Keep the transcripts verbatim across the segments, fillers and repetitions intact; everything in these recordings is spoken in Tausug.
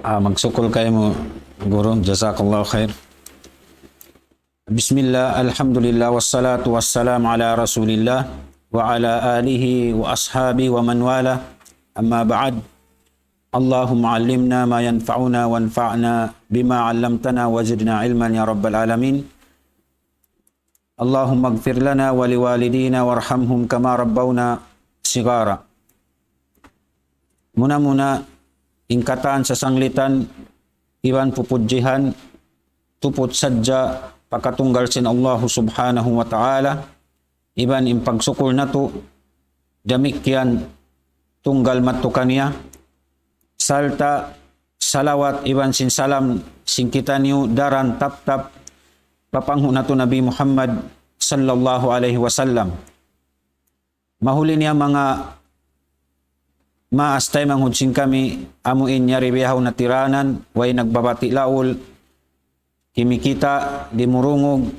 Ah, magsukul kaymu, guru. Jazakallahu khair. بسم الله، الحمد لله، والصلاة والسلام على رسول الله وعلى آله وأصحابه ومن والاه. أما بعد. اللهم علمنا ما ينفعنا وانفعنا بما علمتنا وزدنا علما يا رب العالمين. اللهم اغفر لنا ولوالدينا وارحمهم كما ربونا صغارا. Muna-muna, in katan sasanglitan iban pupudjihan tuput sadja pa katunggal sin Allahu Subhanahu wa Ta'ala, iban in pagsukul natu' damikkiyan tunggal madtu kaniya, sarta' salawat iban sin salam sin kitaniyu daran taptap pa panghu' natu' Nabi Muhammad sallallahu alayhi wasallam. Mahuli niya manga maas taymanghud sin kami, amu in yari bihaun natiranan, way nagbabati' laul, kimikita', dimurungug,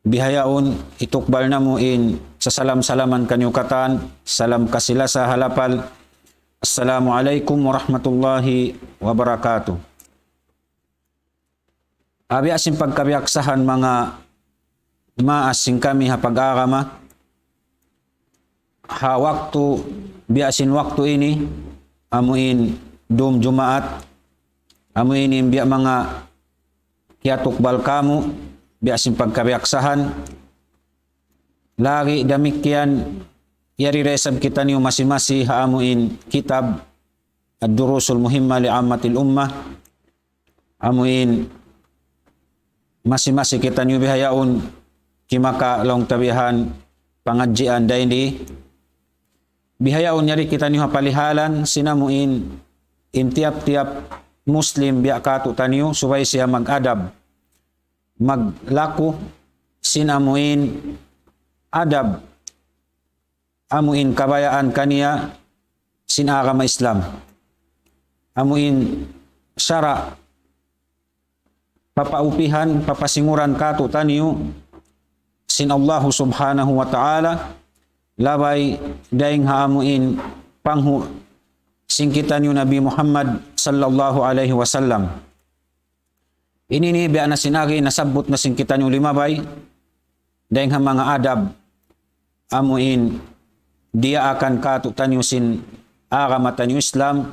bihaun, hitukbal namu' in sasalam-salaman kaniyu katan, salam kasi-lasa ha lapal. Assalamu alaykum warahmatullahi wabarakatuh. Biya' sin pagkabiyaksahan manga maas sin kami ha pag-agama, ha waktu, biya' sin waktu ini, amu in dum Jumaat, amu ini in biya' manga kiyatukbal kamu, biya' sin pagkabiyaksahan. Lagi' damikkiyan, yari da isab kitaniyu masi-masi ha amu in kitab Ad-Durusul Muhimma li Ammatil Ummah. Amu in masi-masi kitaniyu bihaun kimaka' laung ta bihan pangadjian dayn di. Bihaun yari kitaniyu ha palihalan sin amu in, in tiyap-tiyap Muslim biya' katu'taniyu subay siya mag-adab, maglaku sin amu in adab, amu in kabayaan kaniya sin agama Islam. Amu in sara' papaupihan, papasinguran katu'taniyu sin Allahu Subhanahu wa Ta'ala, labay dayn ha amu in panghu' sin kitaniyu Nabi Muhammad sallallahu alayhi wasallam. Ini ini biya' na sin agi nasabbut na sin kitaniyu limabay, dayn ha manga adab amu in diyaakan katu'taniyu sin agama taniyu Islam.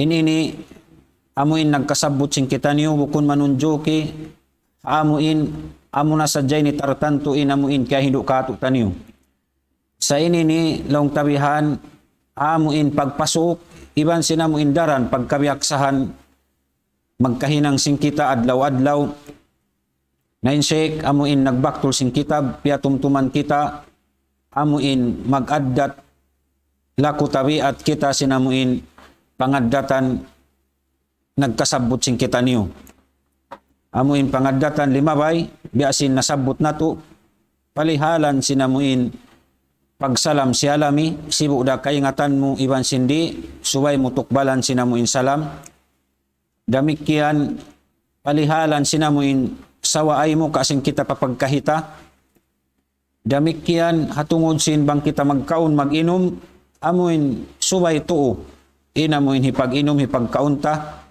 Ini ini amu in nagkasabbut sin kitaniyu, bukun manunjuki amu in, amu na sadja ini tartantu in amu in kiyahindu' katu'taniyu. Sa' ini ini laung ta bihan, amu in pagpasuk, iban sin amu in daran pagkabiyaksahan magkahinang sin kita adlaw-adlaw. Na in Sheikh amu in nagbaktul sin kitab, piyatumtuman kita, amu in mag-addat laku tabiat kita sin amu in pangaddatan nagkasabbut sin kitaniyu. Amu in pangaddatan limabay, biya' sin nasabbut natu', palihalan sin amu in pagsalam siyalami, sibu' da kaingatan mu iban sin di', subay mu tukbalan sin amu in salam. Damikkiyan palihalan sin amu in sawaay mu kasi kita papagkahita. Damikkiyan ha tungud sin bang kita magkaun mag-inum, amu in subay tuu in amu in hipag-inum hipagkaun ta.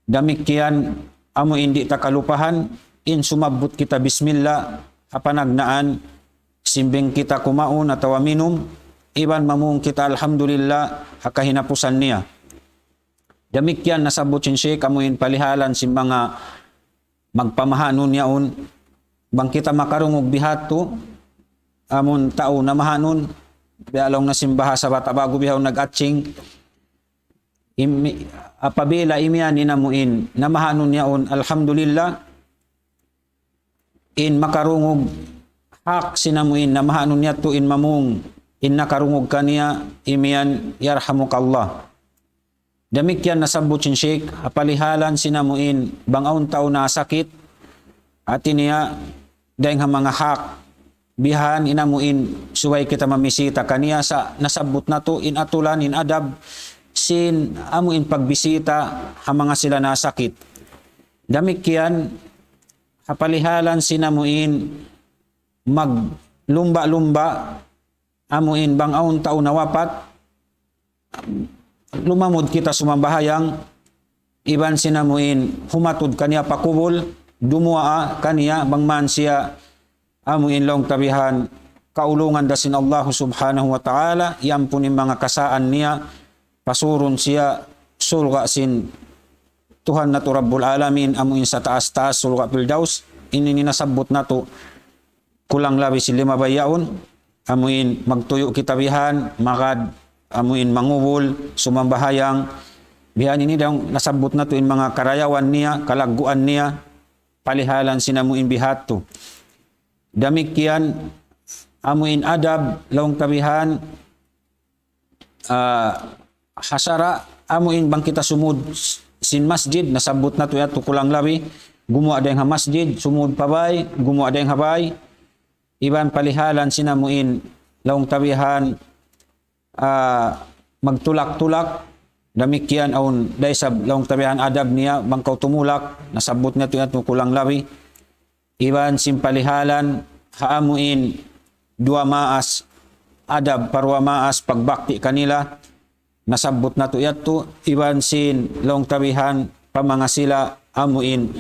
Damikkiyan amu in di' ta kalupahan in sumabbut kita bismillah ha panagnaan sin bang kita kumaun atawa minum, iban mamung kita alhamdulillah ha kahinapusan niya. Damikkiyan nasabbut sin Sheikh amu in palihalan sin manga magpamahanun yaun. Bang kita makarungug bihadtu, amun tau namahanun, biya' laung na sin bahasa Bata' Bagu bihaun nag-aching. Imi-, apabila imiyan in amu in namahanun yaun, alhamdulillah, in makarungug hak sin amu in namahanun yadtu in mamung, in nakarungug kaniya imiyan yarhamukallah. Damikkiyan nasabbut sin Sheikh, ha palihalan sin amu in bang awn tau nasakit, hati niya dayn ha manga hak, bihan in amu in subay kita mamisita kaniya sa' nasabbut natu' in atulan in adab sin amu in pagbisita ha manga sila nasakit. Damikkiyan ha palihalan sin amu in maglumba-lumba, amu in bang awn tau nawapat, lumamud kita sumambahayang, iban sin amuin humatud kaniya pa kubul, dumuwaa kaniya bang man siya amuin laung ta bihan kaulungan da sin Allah Subhanahu wa Ta'ala, iyampun in manga kasaan niya, pasurun siya surga' sin Tuhan natu' Rabbul Alamin, amuin sataas-taas surga' Firdaus. Ini in nasabbut natu' kulang labi sin lima bay yaun, amuin magtuyu' kita bihan, magad, amuin mangubul, sumambahayang. Bihan ini daw nasabbut natu' in manga karayawan niya, kalagguan niya, palihalan sin amuin bihadtu. Damikkiyan, amuin adab, laung ta bihan, ah, ha sara', amuin bang kita sumud sin masjid, nasabbut natu' yadtu kulang labi, gumuwa' dayng ha masjid, sumud pa bay, gumuwa' dayng ha bay, iban palihalan sin amuin laung ta bihan, ah, magtulak-tulak, damikkiyan awn da isab laung ta bihan adab niya, bang kaw tumulak, nasabbut natu' yadtu kulang labi. Iban sin palihalan ha amuin duwa maas, adab pa duwa maas, pagbakti kanila, nasabbut natu' yadtu, iban sin laung ta bihan pamangasila amuin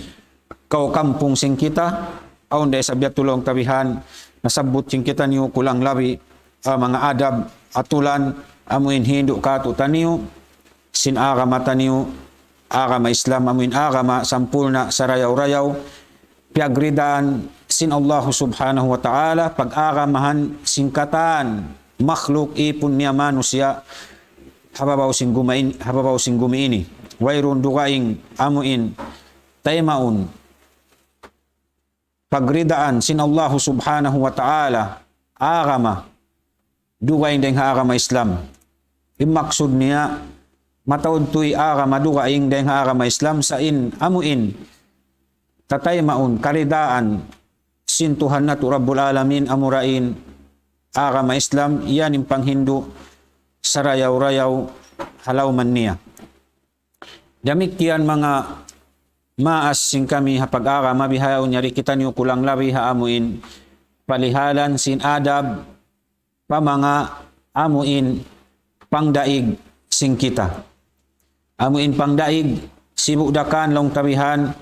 kaw kampung sin kita, awn da isab yadtu laung ta bihan, nasabbut sin kitaniyu kulang labi, ah, manga adab, atulan, amuin hindu' kātu'niyu, sin agama taniyu, agama Islam, amuin agama sampurna' sarayaw-rayaw, piyagridaan sin Allah Subhanahu wa Ta'ala, pag-agamahan sin katan makhluk ipun niya manusiya', ha babaw sin gumi in-, ha babaw sin gumi ini. Wayruun dugaing amuin taymaun pagridaan sin Allah Subhanahu wa Ta'ala, agama, dugaing dayng ha agama Islam. In maksud niya, mataud tuud agama dugaing dayng ha agama Islam, sa' in amuin tataymaun karidaan sin Tuhan natu' Rabbul Alamin, amura in agama Islam, yan in panghindu' sarayaw-rayaw ha lawm niya. Damikkiyan manga maas sin kami ha pag-agama, bihaun yari kitaniyu kulang labi ha amuin palihalan sin adab pa manga amuin pangdaig sin kita. Amuin pangdaig, sibu' da kan laung ta bihan,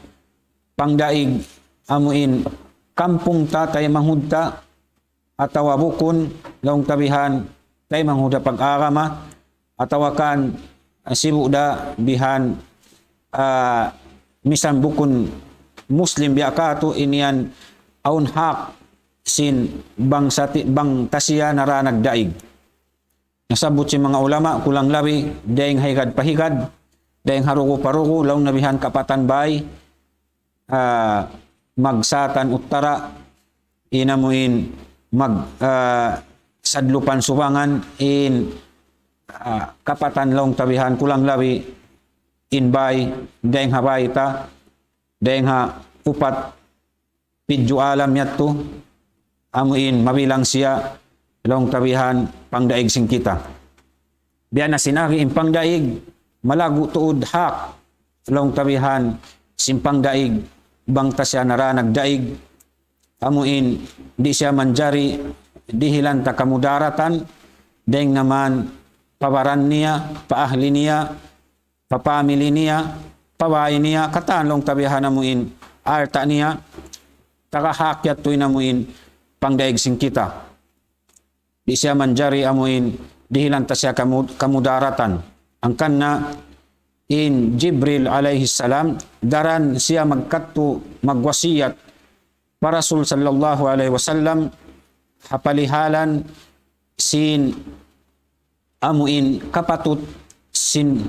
pangdaig amuin kampung ta, taymanghud ta, atawa bukun laung ta bihan, taymanghud ha pag-agama, atawa kan, ah, sibu' da bihan, ah, misan bukun Muslim biya' katu', in yan awn hak sin bangsa ti-, bang ta siya nara nagdaig. Nasabbut sin manga ulama, kulang labi, dayng ha higad pa higad, dayng ha rugu pa rugu, laung na bihan kapatan bay, ah, magsatan uttara, in amuin mag, ah, sadlupan subangan, in, ah, kapatan laung ta bihan kulang labi, in bay, dayng ha bay ta, dayng ha upat pidju' alam yadtu, amuin mabilang siya laung ta bihan pangdaig sin kita. Biya' na sin agi in pangdaig, malaggu' tuud hak laung ta bihan sin pangdaig, bang ta siya nara nagdaig, amuin di' siya manjari dihilan ta kamudaratan, dayng ha manga pa baran niya, pa ahli niya, pa pamili niya, pa bay niya, katan laung ta bihan amuin alta' niya, taga hak yadtu in amuin pangdaig sin kita. Di' siya manjari amuin dihilan ta siya kamu-, kamudaratan. Hangkan na in Jibril alayhi salam, daran siya magkadtu magwasiyat pa Rasul sallallahu alayhi wasallam, ha palihalan sin amuin kapatut sin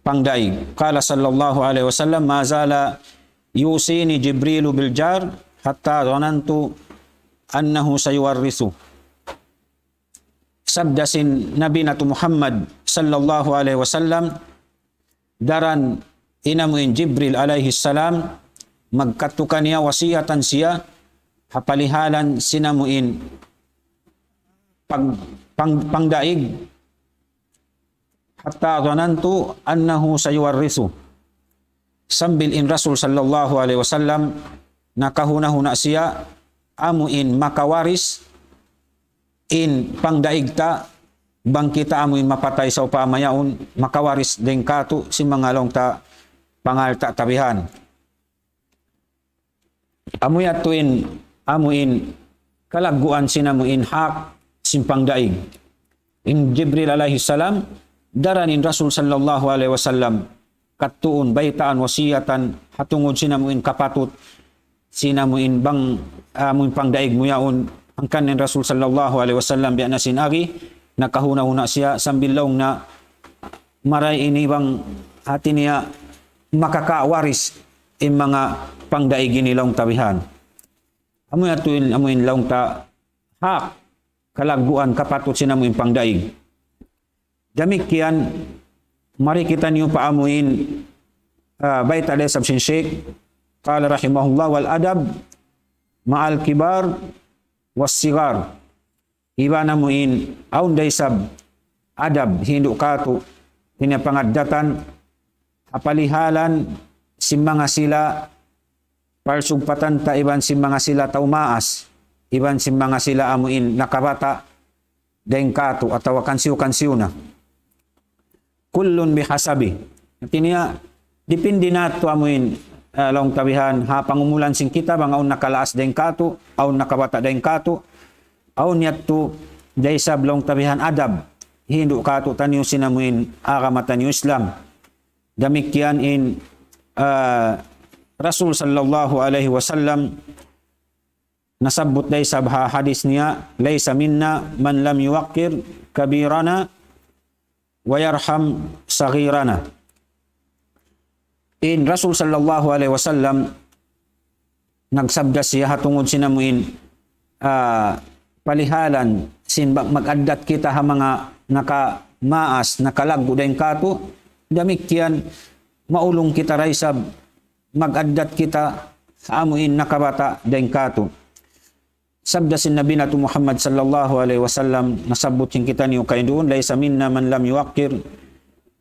pangdaig. Qala sallallahu alayhi wasallam, ما زال يوصيني جبريل بالجار حتى ظننت أنه سيورثه. Sabda sin Nabi natu' Muhammad sallallahu alayhi wasallam, daran in amuin Jibril alayhi salam, magkadtu kaniya wasiyatan siya, ha palihalan sin amuin pag-, pang-, pangdaig, حتى ظننت أنه سيورثه. Sambil in Rasul sallallahu alayhi wasallam nakahuna-huna siya, amuin makawaris in pangdaig ta, bang kita amu in mapatay sawpama yaun, makawaris dayn kātu' sin manga laung ta pangalta' tabihan. Amu yadtu in, amu in kalagguan sin amu in hak sin pangdaig. In Jibril alayhi salam, daran in Rasul sallallahu alayhi wasallam, kattuun, baytaan, wasiyatan, ha tungud sin amu in kapatut, sin amu in bang, amu in pangdaig mu yaun, hangkan in Rasul sallallahu alayhi wasallam, biya' na sin agi, nakahuna-huna siya, sambil laung na, maray ini bang hati niya makakawaris in manga pangdaig ini laung tabihan. Amu yadtu in, amu in laung ta hak, kalagguan, kapatut sin amu in pangdaig. Damikkiyan, mari kitaniyu pa amu in, ah, bayta' da isab sin Sheikh, قال رحمه الله: والأدب مع الكبار والصغار. Iban amu in, awn da isab adab hindu' kātu', hati niya pangaddatan, ha palihalan sin manga sila parsugpatan ta iban sin manga sila tau maas, iban sin manga sila amu in nakabata' dayn kātu' atawa kansiyu-kansiyu na. كل بحسبه. Hati niya, dipindi na yadtu amu in, ah, laung tabihan, ha pangumulan sin kita, bang awn nakalaas dayn kātu', awn nakabata' dayn kātu', awn yadtu da isab laung tabihan adab hindu' kātu'niyu sin amu in agama taniyu Islam. Damikkiyan in, ah, Rasul sallallahu alayhi wasallam nasabbut da isab ha hadis niya, ليس منا من لم يوقر كبيرنا ويرحم صغيرنا. In Rasul sallallahu alayhi wasallam nagsabda siya ha tungud sin amu in, ah, palihalan sin ba-, mag-addat kita ha manga nakamaas, nakalaggu' dayn kātu', damikkiyan maulung kita da isab mag-addat kita ha amu in nakabata' dayn kātu'. Sabda sin Nabi natu' Muhammad sallallahu alayhi wasallam, nasabbut sin kitaniyu kaina duun, ليس منا من لم يوقر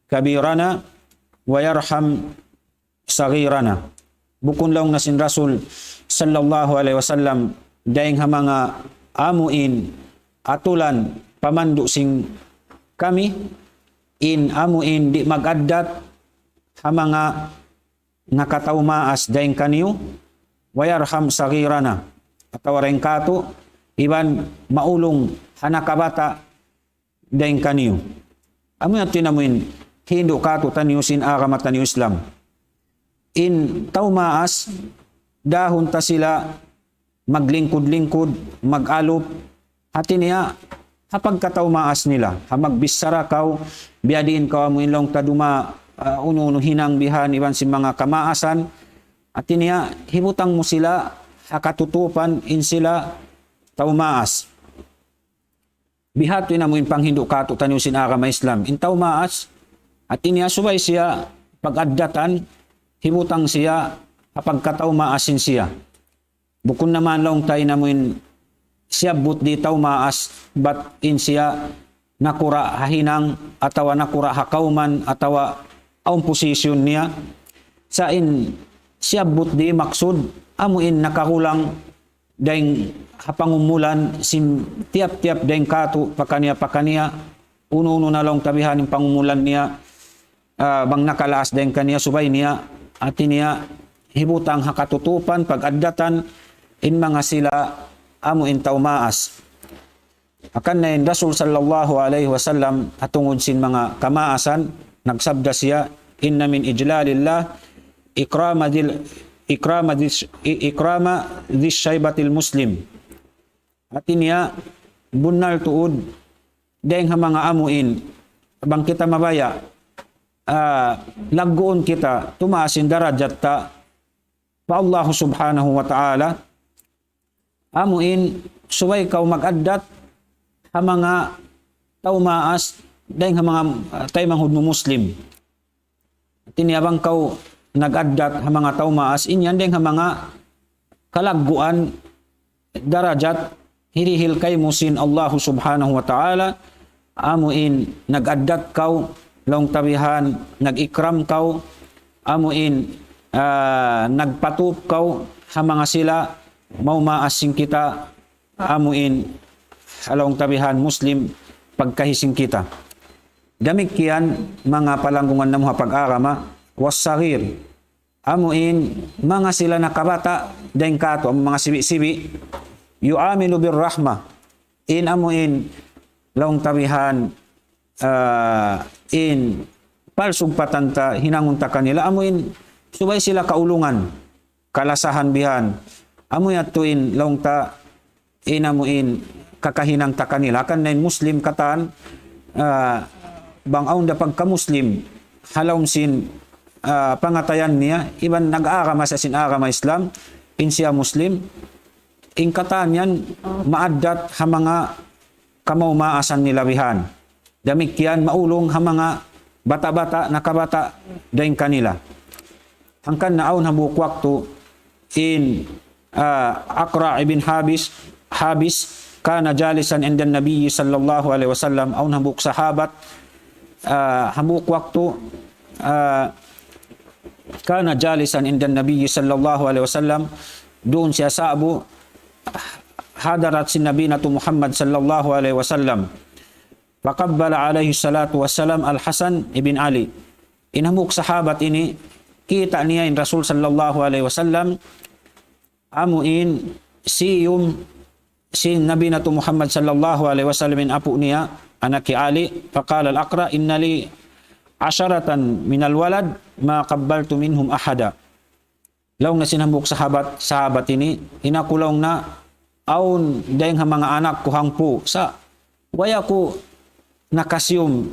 كبيرنا ويرحم صغيرنا. Bukun laung na sin Rasul sallallahu alayhi wasallam, dayn ha manga amu in atulan pamandu' sin kami, in amu in di' mag-addat ha manga nakatau maas dayn kaniyu, ويرحم صغيرنا, atawa dayn kātu', iban maulung ha nakabata' dayn kaniyu. Amu yadtu in amu in hindu' kātu'niyu sin agama taniyu Islam. In tau maas, dahun ta sila maglingkud-lingkud, mag-alup, hati niya, ha pagkatau maas nila, ha magbichara kaw, biyadiin kaw amu in laung ta duma, ah, unu-unu hinang bihan iban sin manga kamaasan, hati niya, hibutang mu sila, ha katutupan in sila tau maas. Bihadtu in amu in panghindu' kātu'niyu sin agama Islam. In tau maas, hati niya subay siya pag-addatan, hibutang siya, ha pagkatau maas sin siya. Bukun na man laung ta in amu in siyabbut di tau maas, bat in siya nakura' ha hinang, atawa nakura' ha kawman, atawa awn posisyon niya. Sa' in siyabbut di maksud, amu in nakagulang, dayn ha pangumulan sin tiyap-tiyap dayn kātu' pakaniya-pakaniya, unu-unu na laung tabihan in pangumulan niya, ah, bang nakalaas dayn kaniya subay niya, hati niya, hibutang ha katutupan, pag-addatan, in manga sila amu in tau maas. Hangkan na in Rasul sallallahu alayhi wasallam, ha tungud sin manga kamaasan, nagsabda siya, إن من إجلال الله إكرام ذي ال-، إكرام ذي الش-، إكرام ذي الشيبة المسلم. Hati niya, bunnal tuud, dayn ha manga amu in, bang kita mabaya', ah, lagguun kita, tumaas in darajat ta, pa Allah subhanahu wa ta'ala, amu in subay kaw mag-addat ha manga tau maas, dayn ha manga, ah, taymanghud mu Muslim. Hati niya bang kaw nag-addat ha manga tau maas, in yan dayn ha manga kalagguan darajat hirihil kaymu sin Allah subhanahu wa ta'ala, amu in nag-addat kaw, laung tabihan, nag-ikram kaw, amu in, ah, nagpatup kaw, ha manga sila, maumaas sin kita, amu in, ha laung tabihan Muslim, pagkahi sin kita. Damikkiyan manga palanggungan namu' ha pag-agama, والصغير, amu in manga sila nakabata' dayn katu', amu manga sibi'-sibi', يعامل بالرحمة, in amu in laung ta bihan, ah, in palsugpatan ta, hinangun ta kanila, amu in subay sila kaulungan, kalasahan bihan. Amu yadtu in laung ta, in amu in kakahinang ta kanila. Hangkan na in Muslim katan, ah, bang awn da pagka-Muslim ha lawm sin, ah, pangatayan niya, iban nag-agama siya sin agama Islam, in siya Muslim, in katan yan maaddat ha manga kamaas-maasan nila bihan. Damikkiyan maulung ha manga bata'-bata', nakabata' dayn kanila. Hangkan na awn hambuuk waktu in, ah, Aqra' ibn Habis, Habis, كان جالسا عند النبي صلى الله عليه وسلم, awn hambuuk sahabat, ah, hambuuk waktu, ah, كان جالسا عند النبي صلى الله عليه وسلم, duun siya sa'bu ha hadarat sin Nabi natu' Muhammad sallallahu alayhi wasallam. فقبل عليه الصلاة والسلام الحسن بن علي. In hambuuk sahabat ini, kita' niya in Rasul sallallahu alayhi wasallam, amu in siyum sin Nabi natu' Muhammad sallallahu alayhi wasallam in apu' niya, anak hi Ali. فقال الأقرع: إن لي عشرة من الولد ما قبلت منهم أحدا. Laung na sin hambuuk sahabat, sahabat ini, in aku laung na awn dayng ha manga anak ku hangpu', sa' way aku nakasiyum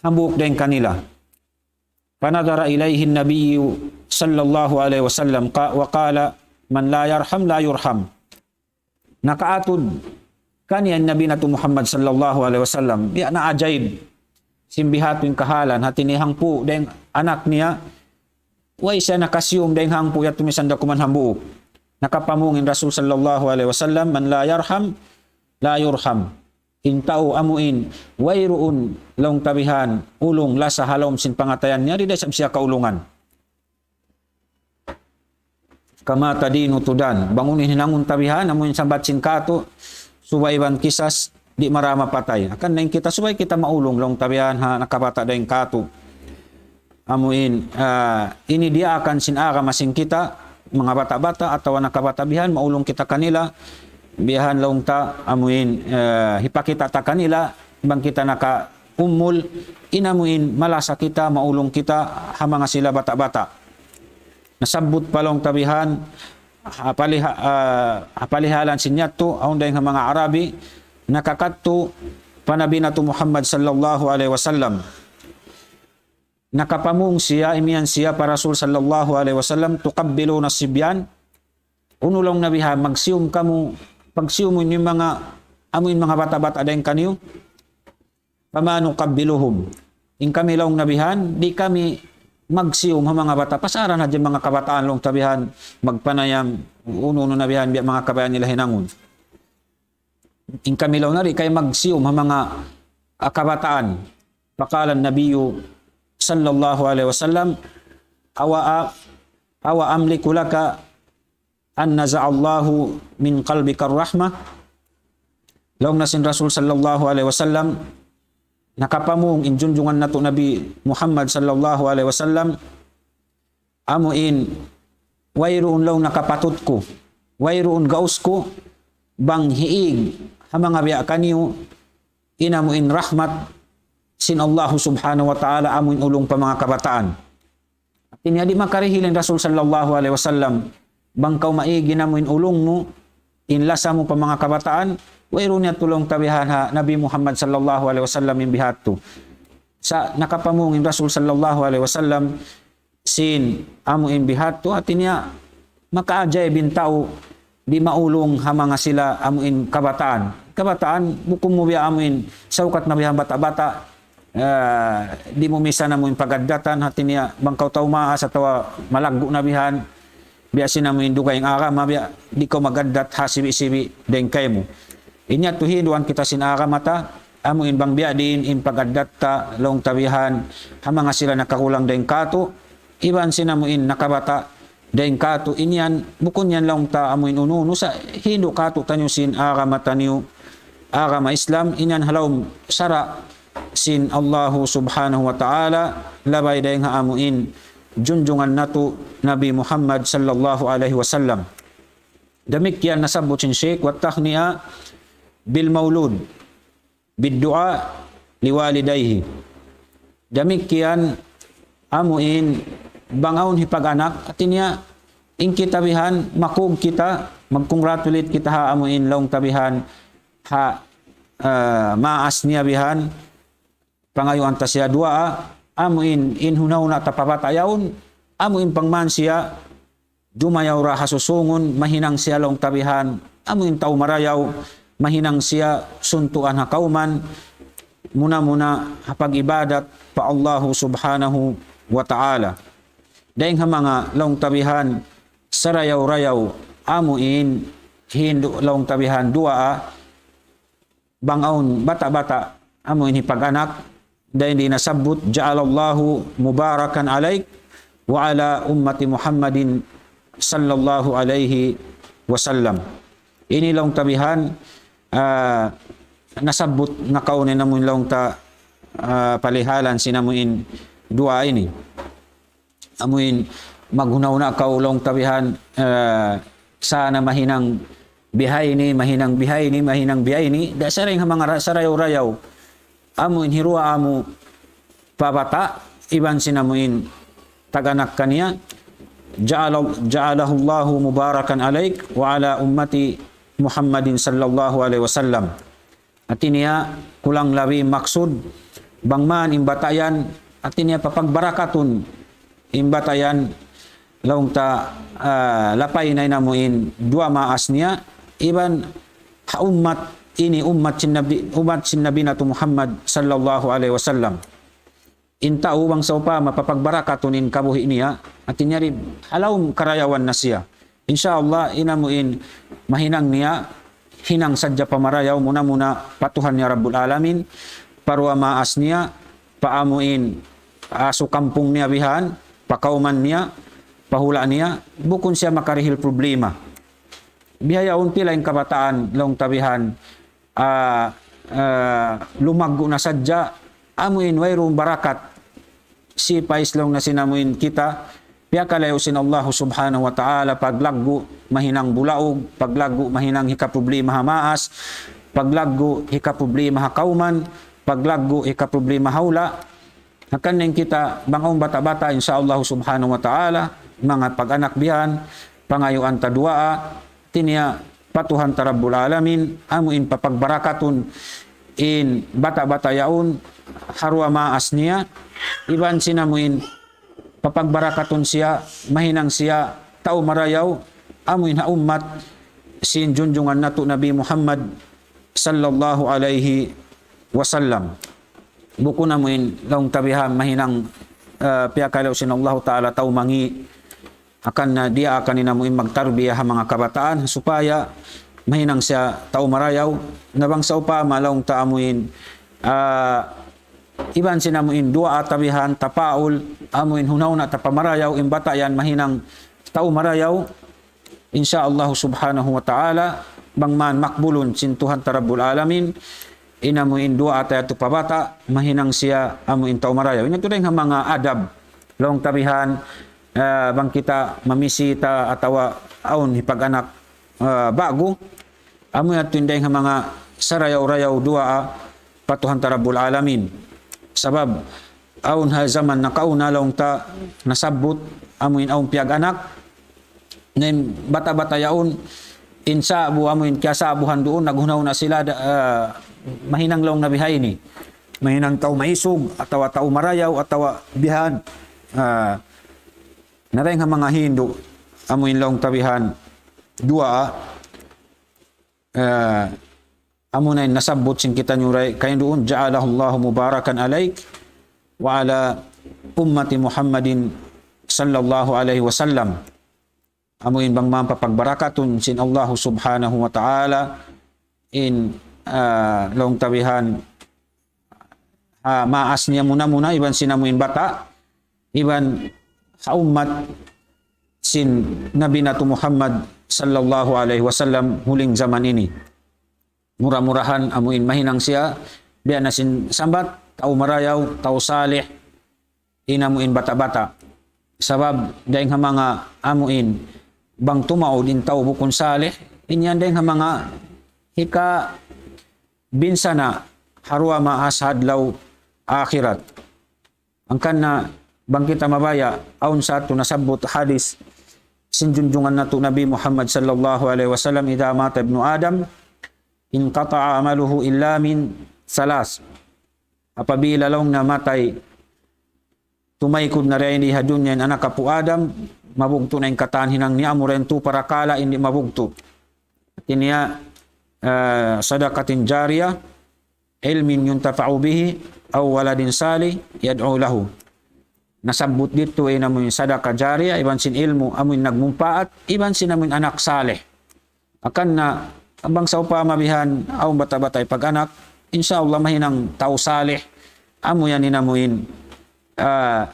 hambuuk dayng kanila. فنظر إليه النبي صلى الله عليه وسلم ق-، وقال: من لا يرحم لا يرحم. Nakaatud kaniya in Nabi natu' Muhammad sallallahu alayhi wasallam. Biya' na ajaib. Sin biha' tu in kahalan, hati niya hangpu' dayng anak niya, way siya nakasiyum dayng hangpu' yadtu misan da kuman hambuuk. Nakapamung in Rasul sallallahu alayhi wasallam, من لا يرحم لا يرحم. In tau amu in wayruun laung ta bihan ulung lasa ha lawm sin pangatayan niya, di' da isab siya kaulungan. كما تدين تدان. Bang unu in hinangun ta bihan, amu in sambat sin katu', subay iban kisas, di' mara mapatay. Hangkan na in kita, subay kita maulung laung ta bihan ha nakabata' dayng katu'. Amu in, ah, ini diyaakan sin agama sin kita, manga bata'-bata' atawa nakabata' bihan, maulung kita kanila, bihan laung ta, amu in, ah, hipakita' ta kanila, bang kita naka-umul, in amu in malasa kita, maulung kita, ha manga sila bata'-bata'. Nasabbut pa laung ta bihan, ha paliha-, ah, ha palihalan sin yadtu, awn dayng ha manga Arabi, nakakadtu pa Nabi natu' Muhammad sallallahu alayhi wasallam. Nakapamung siya, imiyan siya pa Rasul sallallahu alayhi wasallam, تقبلون الصبيان. Unu laung na bihan, magsiyum kamu, pagsiyum niyu in manga, amu in manga bata'-bata' dayng kaniyu. فما نقبلهم. In kami laung na bihan, di' kami magsiyum ha manga bata'. Pasaran hadja manga kabataan laung ta bihan, magpanayam, unu-unu na bihan, biya' manga kabayaan nila hinangun. In kami laung na di' kami magsiyum ha manga, ah, kabataan. فقال النبي صلى الله عليه وسلم: أو، أو أملك لك أن نزع الله من قلبك الرحمة. Laung na sin Rasul sallallahu alayhi wasallam, nakapamung in junjungan natu' Nabi Muhammad sallallahu alayhi wasallam, amu in wayruun laung na kapatut ku, wayruun gaus ku, bang hiig ha manga biya' kaniyu, in amu in rahmat sin Allahu subhanahu wa ta'ala, amu in ulung pa manga kabataan. Hati niya di' makarihil in Rasul sallallahu alayhi wasallam, bang kaw maig in amu in ulung mu, in lasa mu pa manga kabataan, wayruun yadtu laung ta bihan ha Nabi Muhammad sallallahu alayhi wasallam in biha' tu. Sa' nakapamung in Rasul sallallahu alayhi wasallam, sin amu in biha' tu, hati niya makaajaib in tau, di' maulung ha manga sila amu in kabataan. Kabataan, bukun mu biya' amu in saukat na bihan bata'-bata', ah, di' mu misan amu in pag-addatan, hati niya bang kaw tau maas atawa malaggu' na bihan, biya' sin amu in dugaing agama, biya' di' kaw mag-addat ha sibi'-sibi' dayng kaymu. In yadtu hinduan kita sin agama ta, amu in bang biya' diin in pag-addat ta laung ta bihan, ha manga sila nakakulang dayng katu', iban sin amu in nakabata' dayng katu', in yan, bukun yan laung ta amu in unu-unu sa' hindu' katu'taniyu sin agama taniyu, agama Islam, in yan ha lawm sara' sin Allahu Subhanahu wa Ta'ala, labay dayng ha amu in junjungan natu' Nabi Muhammad sallallahu alayhi wasallam. Damikkiyan nasabbut sin Sheikh, والتهنئة بالمولود بالدعاء لوالديه. Damikkiyan amu in bang awn hipag-anak, hati niya in kita bihan, makug kita, mag-congratulate kita ha amu in laung ta bihan, ha, ah, maas niya bihan, pangayuan ta siya duwaa, amu in, in hunahuna ta pa bata' yaun, amu in pangman siya, dumayaw ra ha susungun, mahinang siya laung ta bihan, amu in tau marayaw, mahinang siya suntuan ha kawman, muna-muna ha pag-ibadat pa Allahu Subhanahu wa Ta'ala. Dayng ha manga laung ta bihan, sarayaw-rayaw, amu in hindu' laung ta bihan duwaa, bang awn bata'-bata', amu in hipag-anak, dayng di nasabbut, جعل الله مباركا عليك وعلى أمة محمد صلى الله عليه وسلم. Ini laung ta bihan, ah, nasabbut nakauna in amu in laung ta, ah, palihalan sin amu in duwaa ini. Amu in maghuna-huna kaw laung ta bihan, ah, sana mahinang bihaini, mahinang bihaini, mahinang bihaini, da sarayaw-rayaw. Amu in hiruwaa mu pa bata', iban sin amu in tag-anak kaniya, جعل، جعله الله مباركا عليك وعلى أمة محمد صلى الله عليه وسلم. Hati niya, kulang labi maksud, bang man in bata' yan, hati niya papagbarakatun, in bata' yan, laung ta, ah, lapay na in amu in duwaa maas niya, iban ha ummat ini, ummat sin Nabi, ummat sin Nabi natu' Muhammad sallallahu alayhi wasallam. In tau bang sawpama papagbarakatun in kabuhi' niya, hati niya di' ha lawm karayawan na siya. Insya Allah, in amu in mahinang niya, hinang sadja pa marayaw, muna-muna pa Tuhan niya Rabbul Alamin, pa duwaa maas niya, pa amu in asu kampung niya bihan, pa kawman niya, pa hula' niya, bukun siya makarihil problema. Bihaun pila in kabataan, laung ta bihan, ah, ah, lumaggu' na sadja, amu in wayruun barakat. Sipais laung na sin amu in kita, piyakalayu' sin Allahu Subhanahu wa Ta'ala, paglaggu' mahinang bulaug, paglaggu' mahinang hikaproblema ha maas, paglaggu' hikaproblema ha kawman, paglaggu' hikaproblema ha hula'. Hangkan in kita, bang awn bata'-bata', insya Allahu Subhanahu wa Ta'ala, manga pag-anak bihan, pangayuan ta duwaa, hati niya pa Tuhan ta Rabbul Alamin, amu in papagbarakatun in bata'-bata' yaun, ha duwaa maas niya, iban sin amu in papagbarakatun siya, mahinang siya tau marayaw, amu in ha ummat sin junjungan natu' Nabi Muhammad sallallahu alayhi wasallam. Bukun amu in laung ta bihan mahinang, ah, piyakalayu' sin Allahu Ta'ala tau mangi', hangkan na diyaakan in amu in magtarbiya ha manga kabataan, supaya mahinang siya tau marayaw, na bang sawpama laung ta amu in, ah, iban sin amu in duwaa ta bihan, tapaul, amu in hunahuna ta pa marayaw, in bata' yan mahinang tau marayaw, insya Allah Subhanahu wa Ta'ala, bang man makbulun sin Tuhan ta Rabbul Alamin, in amu in duwaa ta yadtu pa bata', mahinang siya amu in tau marayaw. Ini tuud in ha manga adab, laung ta bihan, ah, bang kita mamisita atawa awn hipag-anak, ah, ba'gu, amu yadtu in dayng ha manga sarayaw-rayaw duwaa pa Tuhan ta Rabbul Alamin. Sabab, awn ha jaman nakauna laung ta nasabbut, amu in awn piyag-anak, na in bata'-bata' yaun, in sa'bu amu in kiyasa'buhan duun, naghunahuna sila da, ah, mahinang laung na bihaini. Mahinang tau maisug, atawa tau marayaw, atawa bihan. Ah, na dayng ha manga hindu', amu in laung ta bihan duwaa, ah, amu na in nasabbut sin kitaniyu ray, kain duun, جعله الله مباركا عليك وعلى أمة محمد صلى الله عليه وسلم. Amu in bang man papagbarakatun sin Allahu Subhanahu wa Ta'ala, in, ah, laung ta bihan, ha maas niya muna-muna, iban sin amu in bata', iban ha ummat sin Nabi natu' Muhammad sallallahu alayhi wasallam huling jaman ini. Mura-murahan amuin mahinang siya, biya' na sin sambat, tau marayaw, tau salih, in amuin bata'-bata'. Sabab, dayng ha manga amuin, bang tumaud in tau bukun salih, in yan dayng ha manga hikabinsana' ha duwa maas ha adlaw akhirat. Hangkan na bang kita mabaya', awn sa tu nasabbut hadis sin junjungan natu' Nabi Muhammad sallallahu alayhi wasallam, إذا مات ابن آدم انقطع عمله إلا من ثلاث. Apabila laung na matay, tumaykud na dayn di ha dunya in anak apu' Adam, mabugtu' na in katan hinang niya, amura in tu parakala' in di' mabugtu'. Hati niya, eh, صدقة جارية، علم ينتفع به، أو ولد صالح يدعو له. Nasabbut didtu in amuin sadaka jariya, iban sin ilmu' amuin nagmumpaat, iban sin amuin anak salih. Hangkan na, bang sawpama bihan, awn bata'-bata' pag-anak, insya Allah mahinang tau salih, amu yan in amuin, ah,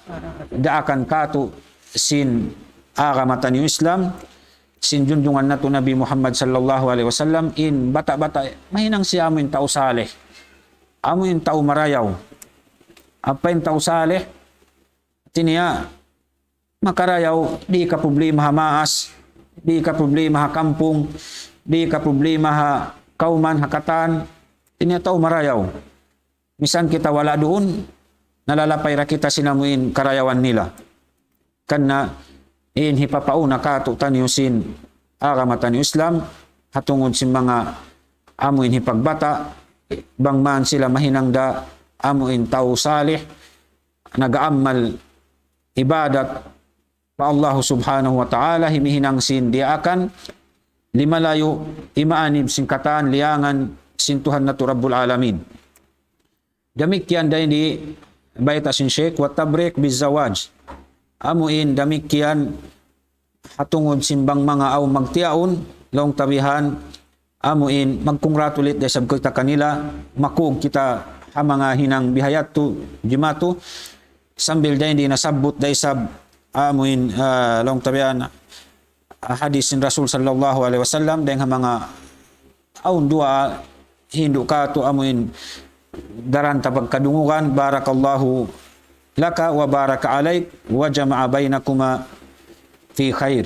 daakan katu' sin agama taniyu Islam, sin junjungan natu' Nabi Muhammad sallallahu alayhi wasallam, in bata'-bata', mahinang siya amuin tau salih, amuin tau marayaw. Apa in tau salih? Hati niya, makarayaw, di' kaproblema ha maas, di' kaproblema ha kampung, di' kaproblema ha kawman, ha katan, hati niya tau marayaw. Misan kita wala' duun, nalalapay da kita sin amuin karayawan nila. Hangkan na in hipapauna katu' taniyu sin agama taniyu Islam, ha tungud sin manga amuin hipagbata', bang man sila mahinang da amuin tau salih, nag-aamal ibadat pa Allah Subhanahu wa Ta'ala, himihinang sin diyaakan, limalayu', imaanib sin katan liyangan sin Tuhan natu' Rabbul Alamin. Damikkiyan dayn di bayta' sin Sheikh, والتبريك بالزواج. Amuin damikkiyan ha tungud sin bang manga awn magtiyaun, laung ta bihan, amuin mag-congratulate da isab kita kanila, makug kita ha manga hinang bihayadtu, jimatu, sambil dayn di nasabbut da isab, amuin, ah, laung ta bihan, ah, hadis sin Rasul sallallahu alayhi wasallam, dayng ha manga awn duwaa hindu' katu' amuin daran ta pagkadungugan, بارك الله لك وبارك عليك وجمع بينكما في خير.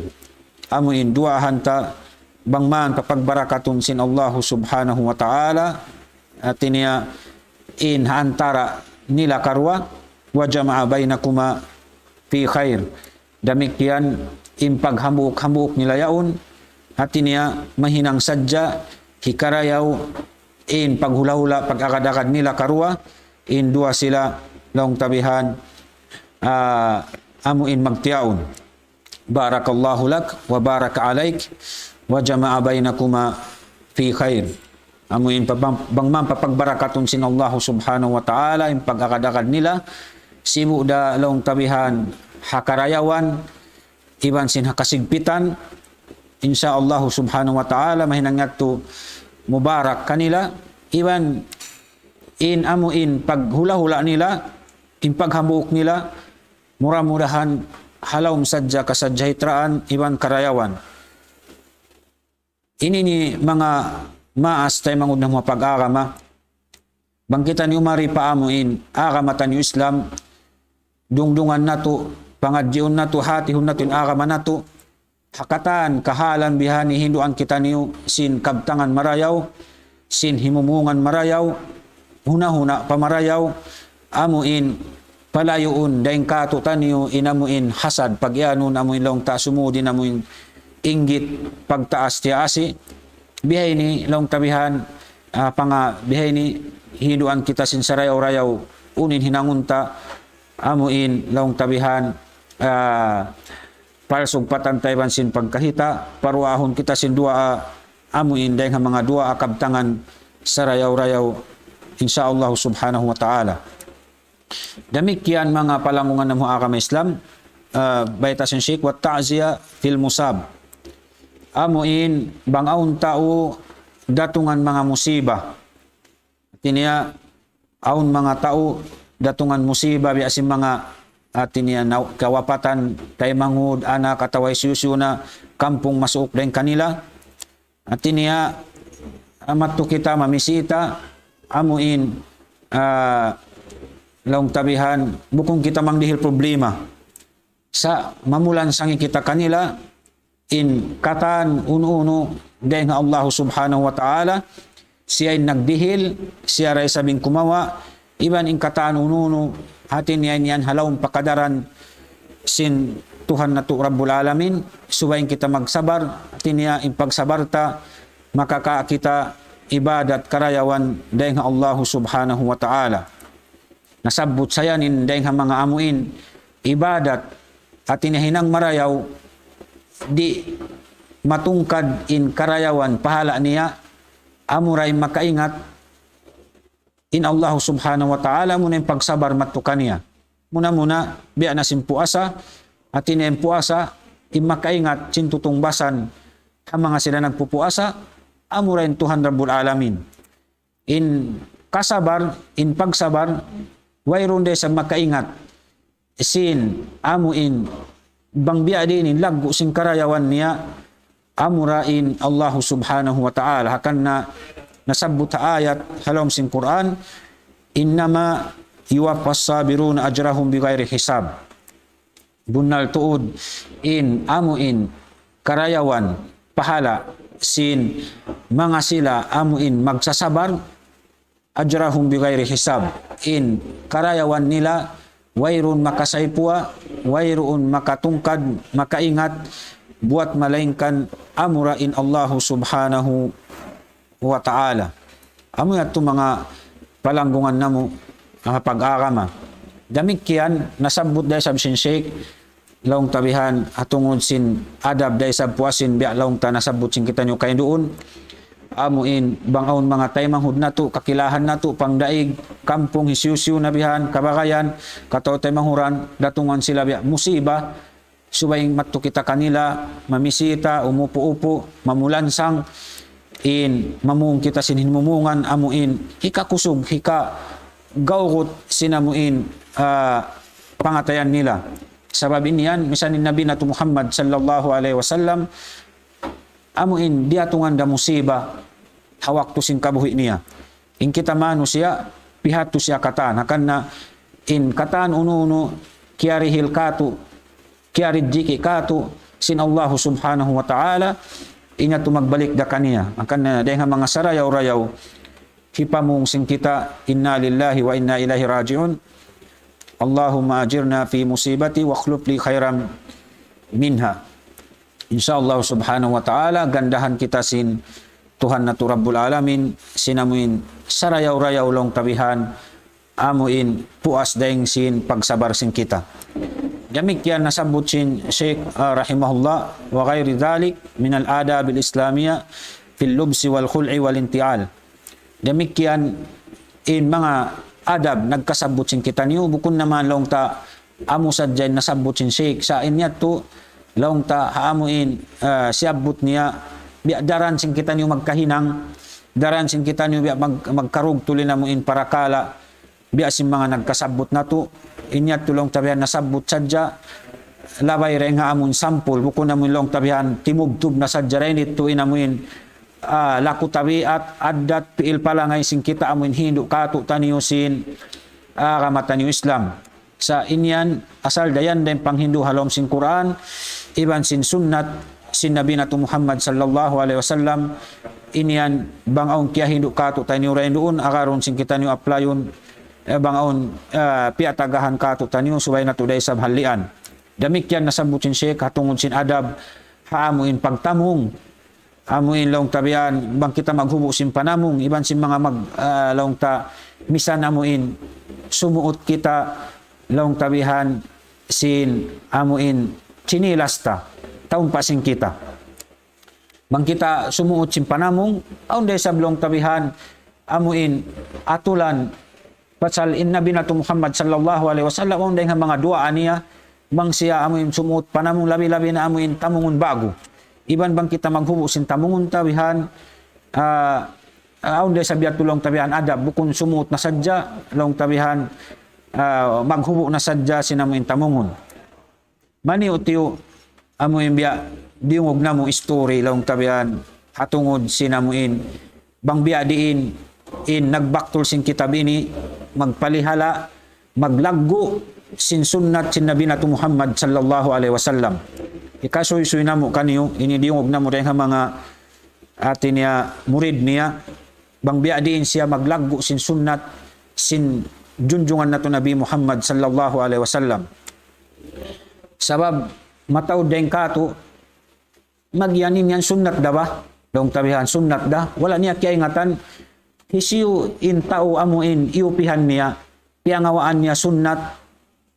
Amuin duwaahan ta bang man papagbarakatun sin Allahu Subhanahu wa Ta'ala, hati niya in ha antara' nila karuwa, وجمع بينكما في خير. Damikkiyan in paghambuuk-hambuuk nila yaun, hati niya mahinang sadja hikarayaw in paghula'-hula', pag-agad-agad nila karuwa, in duwa sila laung ta bihan, ah, amuin magtiyaun. بارك الله لك وبارك عليك وجمع بينكما في خير. Amuin pa-, bang, bang man papagbarakatun sin Allahu Subhanahu wa Ta'ala in pag-agad-agad nila, sibu' da laung ta bihan ha karayawan, iban sin ha kasigpitan, insya Allahu Subhanahu wa Ta'ala, mahinang yadtu mubarak kanila, iban in amuin paghula'-hula' nila, in paghambuuk nila, mura-murahan ha lawm sadja kasajahitraan iban karayawan. Ini ini manga maas taymanghud namu' ha pag-agama. Bang kitaniyu mari pa amuin agama taniyu Islam, dungdungan natu', pangadjiun natu', hatihun natu' in agama natu', ha katan kahalan bihan ini hinduan kitaniyu sin kabtangan marayaw, sin himumungan marayaw, huna-huna pa marayaw, amuin palayuun dayn katu'taniyu in amuin hasad, pag-iyanun amuin laung ta sumud in amuin inggit, pagtaas-tiyaasi. Bihaini laung ta bihan, ah, panga bihaini hinduan kita sin sarayaw-rayaw unu in hinangun ta, amuin laung ta bihan, ah, palsugpatan ta iban sin pagkahita', paruwahun kita sin duwaa, amuin dayn ha manga duwaa kabtangan sarayaw-rayaw, insya Allah Subhanahu wa Ta'ala. Damikkiyan manga palanggungan namu' ha agama Islam, ah, bayta' sin Sheikh, والتعزية في المصاب. Amuin bang awn tau datungan manga musiba. Hati niya, awn manga tau datungan musiba, biya' sin manga, hati niya, na-, kawapatan, taymanghud, anak, atawa hisiyu-siyu na kampung masuuk dayn kanila. Hati niya, amat tu kita mamisita, amuin, ah, laung tabihan, bukun kita mangdihil problema. Sa' mamulansangi kita kanila, in katan unu-unu, dayn ha Allah subhanahu wa ta'ala, siya in nagdihil, siya da isab in kumawa', iban in katan unu-unu, hati niya in yan ha lawm pakadaran sin Tuhan natu' Rabbul Alamin, subay in kita magsabar, hati niya in pagsabar ta, makaka kita ibadat karayawan dayn ha Allah subhanahu wa ta'ala. Nasabbut sa yan in dayn ha manga amuin ibadat, hati niya hinang marayaw, di' matungkad in karayawan pahala' niya, amura in makaingat, in Allah subhanahu wa ta'ala, amuna in pagsabar madtu kaniya. Muna-muna, biya' na sin puasa, hati niya in puasa, in makaingat, sin tutungbasan, ha manga sila nagpupuasa, amura in Tuhan Rabbul Alamin. In kasabar, in pagsabar, wayruun da isab makaingat sin amuin bang biya' diin in laggu' sin karayawan niya, amura in Allah subhanahu wa ta'ala. Hangkan na nasabbut ha ayat ha lawm sin Qur'an, إنما يوفى الصابرون أجرهم بغير حساب. Bunnal tuud in amuin karayawan pahala' sin manga sila amuin magsasabar, أجرهم بغير حساب. In karayawan nila wayruun makasaypuwa, wayruun makatungkad, makaingat, buwat malaingkan amura in Allah subhanahu wa ta'ala. Amu yadtu manga palanggungan namu', ah, pag-agama. Damikkiyan, nasabbut da isab sin Sheikh, laung tabihan, ha tungud sin adab da isab puas sin biya' laung ta nasabbut sin kitaniyu kainduun. Amuin, bang awn manga taymanghud natu', kakilahan natu', pangdaig, kampung, hisiyu-siyu na bihan, kabagayan, kataw-taymanghud, datungan sila biya' musiba, subay madtu kita kanila, mamisita, umupu-upu, mamulansang, in mamung kita sin himumungan, amuin, hikakusug, hikagawgut, sin amuin, ah, pangatayan nila. Sabab in yan, misan in Nabi natu' Muhammad sallallahu alayhi wasallam, amuin, diyatungan da musiba, ha waktu sin kabuhi' niya. In kita manusiya', pihatu siya katan. Hangkan na in katan unu-unu, kiyarihil katu', kiyarijiki katu', sin Allah subhanahu wa ta'ala, in yadtu magbalik da kaniya. Hangkan na dayn ha manga sarayaw-rayaw, hipamung sin kita, إنا لله وإنا إليه راجعون. اللهم أجرني في مصيبتي واخلف لي خيرا منها. Insya Allah subhanahu wa ta'ala, gandahan kita sin Tuhan natu' Rabbul Alamin, sin amuin sarayaw-rayaw laung tabihan, amuin puas dayn sin pagsabar sin kita. Damikkiyan nasabbut sin Sheikh, ah, rahimahullah, وغير ذلك من الآداب الإسلامية في اللبس والخلع والانتعال. Damikkiyan in manga adab nagkasabbut sin kitaniyu, bukun na man laung ta amu sadja in nasabbut sin Sheikh. Sa' in yadtu, laung ta ha amuin, ah, siyabbut niya, biya' daran sin kitaniyu magkahinang, daran sin kitaniyu biya' mag-, magkarugtul in amuin parakala', biya' sin manga nagkasabbut natu', in yadtu laung tabihan nasabbut sadja, labay dayn ha amun sampul, bukun amun laung tabihan timubtub na sadja dayn ditu in amuin, ah, laku tabiat, addat, piil palangay sin kita amuin hindu' katu' taniyu sin, ah, agama taniyu Islam. Sa' in yan, asal dayn da in panghindu' ha lawm sin Qur'an, iban sin sunnat, sin Nabi natu' Muhammad sallallahu alayhi wasallam, in yan, bang awn kiyahindu' katu' taniyu dayn duun, agarun sin kitaniyu aplayun, eh, bang awn, eh, piyatagahan katu' taniyu, subay natu' da isab hallian. Damikkiyan nasabbut sin Sheikh, ha tungud sin adab, ha amuin pagtamung, amuin laung tabihan, bang kita maghubu' sin panamung, iban sin manga mag-, ah, laung ta, misan amuin, sumuut kita, laung tabihan, sin amuin, chinilas ta, taumpa sin kita. Bang kita sumuut sin panamung, awn da isab laung tabihan, amuin, atulan, pasal in Nabi natu' Muhammad sallallahu alayhi wasallam, awn da in manga duwaa niya, bang siya amuin sumuut panamung, labi-labi na amuin tamungun ba'gu. Iban bang kita maghubu' sin tamungun tabihan, ah, ah, awn da isab yadtu laung tabihan adab, bukun sumuut na sadja, laung tabihan, ah, maghubu' na sadja sin amuin tamungun. Maniyu-tiyu, amuin biya' diyungug namu' istori laung tabihan, ha tungud sin amuin, bang biya' diin in nagbaktul sin kitab ini, magpalihala', maglaggu' sin sunnat sin Nabi natu' Muhammad sallallahu alayhi wasallam. Hikasuysuy namu' kaniyu, ini diyungug namu' dayn ha manga hati niya murid niya, bang biya' diin siya maglaggu' sin sunnat sin junjungan natu' Nabi Muhammad sallallahu alayhi wasallam. Sabab mataud dayn katu', magiyan in yan sunnat da ba? Laung ta bihan sunnat da. Wala' niya kiyaingatan, hisiyu in tau amu in iyupihan niya, piyangawaan niya sunnat,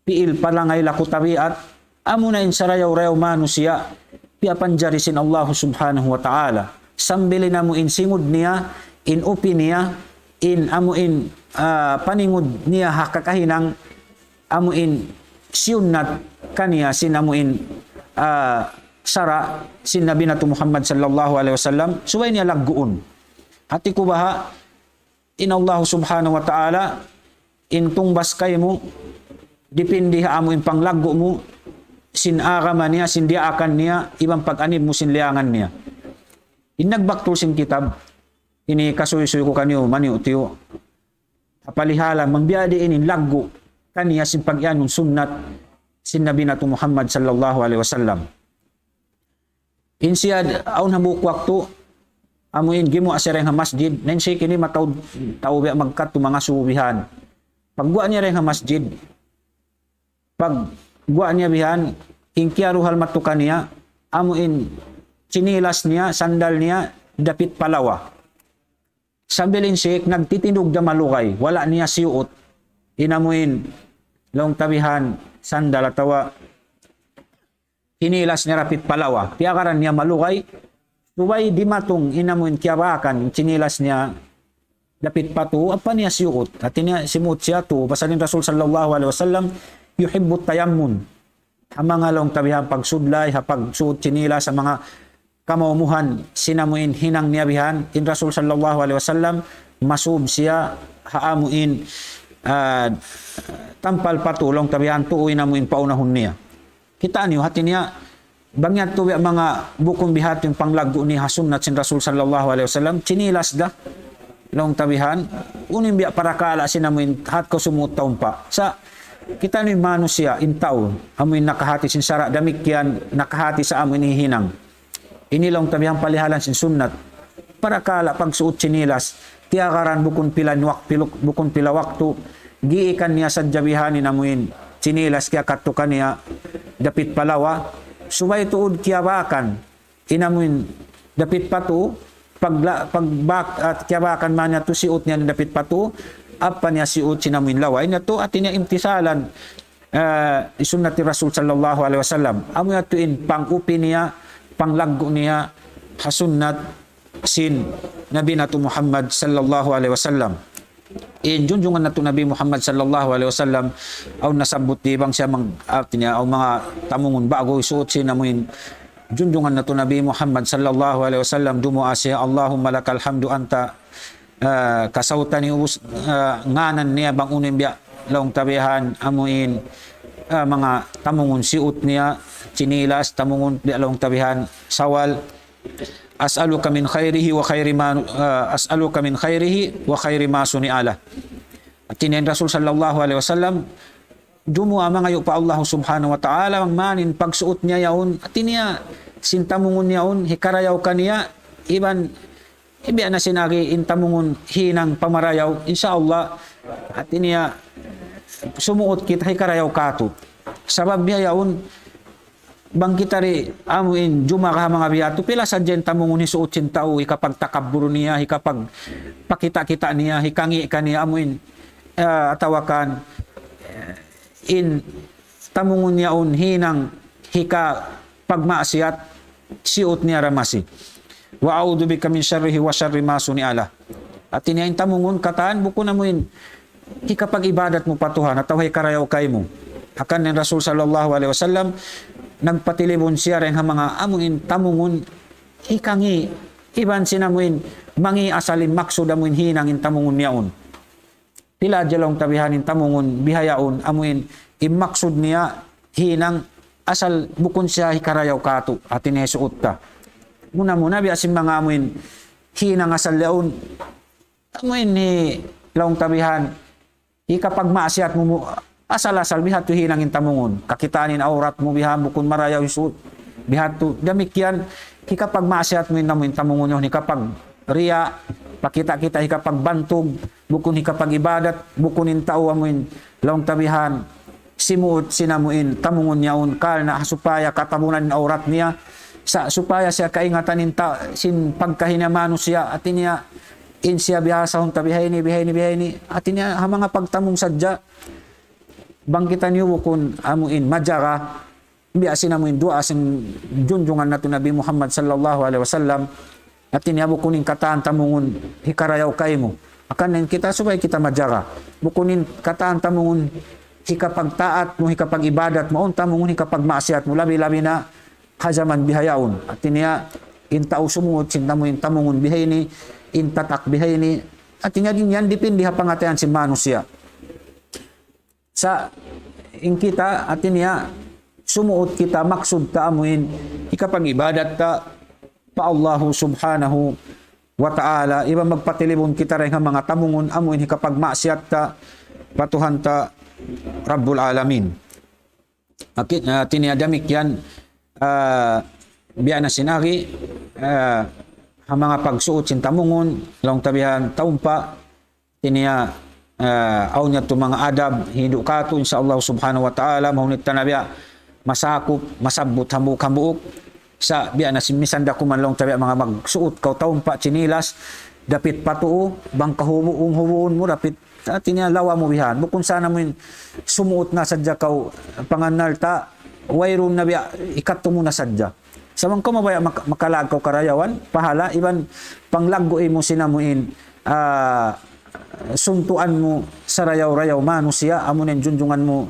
pi'il palangay laku tabiat, amu na in sarayaw-rayaw manusiya', piyapanjari sin Allah subhanahu wa ta'ala. Sambil in amu in singud niya, in upi niya, in amu in, ah, paningud niya ha kakahinang, amu in siyunnat kaniya sin amu in, ah, sara' sin Nabi natu' Muhammad sallallahu alayhi wasallam, subay niya lagguun. Hati ku baha', in Allah subhanahu wa ta'ala, in tungbas kaymu, dipindi ha amu in panglaggu' mu, sin agama niya, sin diyaakan niya, iban pag-anib mu sin liyangan niya. In nagbaktul sin kitab, ini kasuysuy ku kaniyu, maniyu-tiyu. Apalihala, bang biya' diin in laggu' kaniya sin pag-iyanun sunnat sin Nabi natu' Muhammad sallallahu alayhi wasallam. In siya, awn hambuuk waktu, amu in gimuwa' siya dayn ha masjid, na in siya kini mataud tau biya' magkadtu mangasubu bihan. Pagguwa' niya dayn ha masjid, pagguwa' niya bihan, in kiyaruhal matu kaniya, amu in chinilas niya, sandal niya, dapit pa lawa. Sambil in Sheikh nagtitindug da malugay, wala' niya siyuut. In amu in, laung ta bihan, sandal atawa chinilas niya dapit pa lawa. Piyagaran niya malugay, subay dimatung in amu in kiyabakan, chinilas niya dapit pa tuu, ampa niya siyuut. Hati niya simuut siya tuu, pasal in Rasul sallallahu alayhi wasallam, yuhibbu tayammun. Ha manga laung ta bihan pagsudlay, ha pagsuut chinilas, ha manga kamaumuhan sin amu in hinang niya bihan, in Rasul sallallahu alayhi wasallam, masub siya ha amu in, ah, tampal pa tuu, laung ta bihan tuu in amu in paunahun niya. Kitaa niyu, hati niya, bang yadtu biya' manga bukun biha' in panglaggu' niya ha sunnat sin Rasul sallallahu alayhi wasallam, chinilas da, laung ta bihan, unu in biya' parakala' sin amu in hat kaw sumuut taumpa. Sa', kitaa niyu in manusiya', in tau, amu in nakahati sin sara', damikkiyan nakahati sa amu in hihinang. Ini laung ta bihan palihalan sin sunnat. Parakala' pagsuut chinilas, tiyagaran bukun pila wak-, piluk-, bukun pila waktu, giikan niya sadja bihan in amu in chinilas kiyakadtu kaniya dapit pa lawa, subay tuud kiyabakan, in amu in dapit pa tuu, pagla-, pagbak-, at kiyabakan man niya tuu siyuut niya dapit pa tuu, ampa niya siyuut sin amu in lawa. Ini tuu hati niya imtisalan, eh, sunnati Rasul sallallahu alayhi wasallam. Amu yadtu in pangupi niya, panglaggu' niya, ha sunnat sin Nabi natu' Muhammad sallallahu alayhi wasallam. In junjungan natu' Nabi Muhammad sallallahu alayhi wasallam, awn nasabbut di bang siya mang-, hati niya, awn manga tamungun ba'gu hisuut sin amu in junjungan natu' Nabi Muhammad sallallahu alayhi wasallam, dumuwaa siya, اللهم لك الحمد أنت, ah, kasawtan niya ubus, ah, ngānan niya bang unu in biya' laung ta bihan, amu in, ah, manga tamungun siyuut niya, chinilas, tamungun biya' laung ta bihan, sawal. أسألك من خيره وخير ما, ah, أسألك من خيره وخير ما صنع له. Hati niya in Rasul sallallahu alayhi wasallam, dumuwaa mangayu' pa Allah subhanahu wa ta'ala, bang man in pagsuut niya yaun, hati niya, sin tamungun yaun, hikarayaw kaniya, iban, biya' na sin agi in tamungun hinang pamarayaw, insya Allah, hati niya, sumuut kita hikarayaw katu'. Sabab biya' yaun, bang kita di amu in jumara ha manga biya' yadtu, pila sadja in tamungun hisuut sin tau, hikapagtakabbur niya, hikapagpakita'-kita' niya, hikangi' kaniya, amu in, ah, atawa kan, eh, in tamungun yaun hinang hikapagmaksiyat, siyuut niya da masi. وأعوذ بك من شره وشر ما صنع له. Hati niya in tamungun katan, bukun amu in hikapag-ibadat mu pa Tuhan, atawa hikarayaw kaymu. Hangkan in Rasul sallallahu alayhi wasallam, nagpatilibun siya dayn ha manga amu in tamungun hikangi', iban sin amu in mangi' asal in maksud amu in hinang in tamungun yaun. Pila hadja laung ta bihan in tamungun bihaun, amu in, in maksud niya hinang asal bukun siya hikarayaw katu', hati niya hisuut ta. Muna-muna biya' sin manga amu in hinang asal yaun, amu ini laung ta bihan, hikapagmaksiyat mu, mu, asal-asal bihadtu hinang in tamungun. Kakitaan in awrat mu bihan, bukun marayaw in suut. Bihadtu, damikkiyan, hikapagmaksiyat mu in amu in tamungun yaun, hikapagriya, pakita-kita, hikapagbantug, bukun hikapag-ibadat, bukun in tau amu in laung ta bihan, simuut sin amu in tamungun yaun, karna' supaya katabunan in awrat niya, sa' supaya siya kaingatan in ta-, sin pagkahi niya manusiya', hati niya, in siya bihasahun ta bihaini, bihaini, bihaini. Hati niya, ha manga pagtamung sadja, bang kitaniyu bukun amu in majaga, biya' sin amu in duwaa sin junjungan natu' Nabi Muhammad sallallahu alayhi wasallam, hati niya bukun in katan tamungun hikarayaw kaymu. Hangkan in kita subay kita majaga. Bukun in katan tamungun hikapagtaat mu, hikapag-ibadat mu, awn tamungun hikapagmaksiyat mu, labi-labi na ha jaman bihaun. Hati niya, in tau sumuut sin amu in tamungun bihaini, in tatak bihaini. Hati niya, in yan dipindi ha pangatayan sin manusiya'. Sa' in kita, hati niya, sumuut kita, maksud ta amu in hikapag-ibadat ta pa Allahu subhanahu wa ta'ala, iban magpatilibun kita dayn ha manga tamungun amu in hikapagmaksiyat ta pa Tuhan ta Rabbul Alamin. Aki-, ah, hati niya damikkiyan, ah, biya' na sin agi, ah, ha manga pagsuut sin tamungun, laung ta bihan taumpa, hati niya, ah, awn yadtu manga adab, hindu' katu', insya Allah subhanahu wa ta'ala, mahunit ta na biya', masakup, masabbut hambuuk-hambuuk, sa' biya' na sin misan da kuman laung ta biya' manga magsuut kaw taumpa, chinilas, dapit pa tuu, bang kahubu-, hubuun mu, dapit, hati niya lawa mu bihan. Bukun sana mu in sumuut na sadja kaw pangannal ta, wayruun na biya', ikatu mu na sadja. Sa' bang kaw mabaya' mak-, makalag kaw karayawan, pahala, iban panglaggu' mu sin amu in, ah, suntuan mu sarayaw-rayaw manusiya', amu in junjungan mu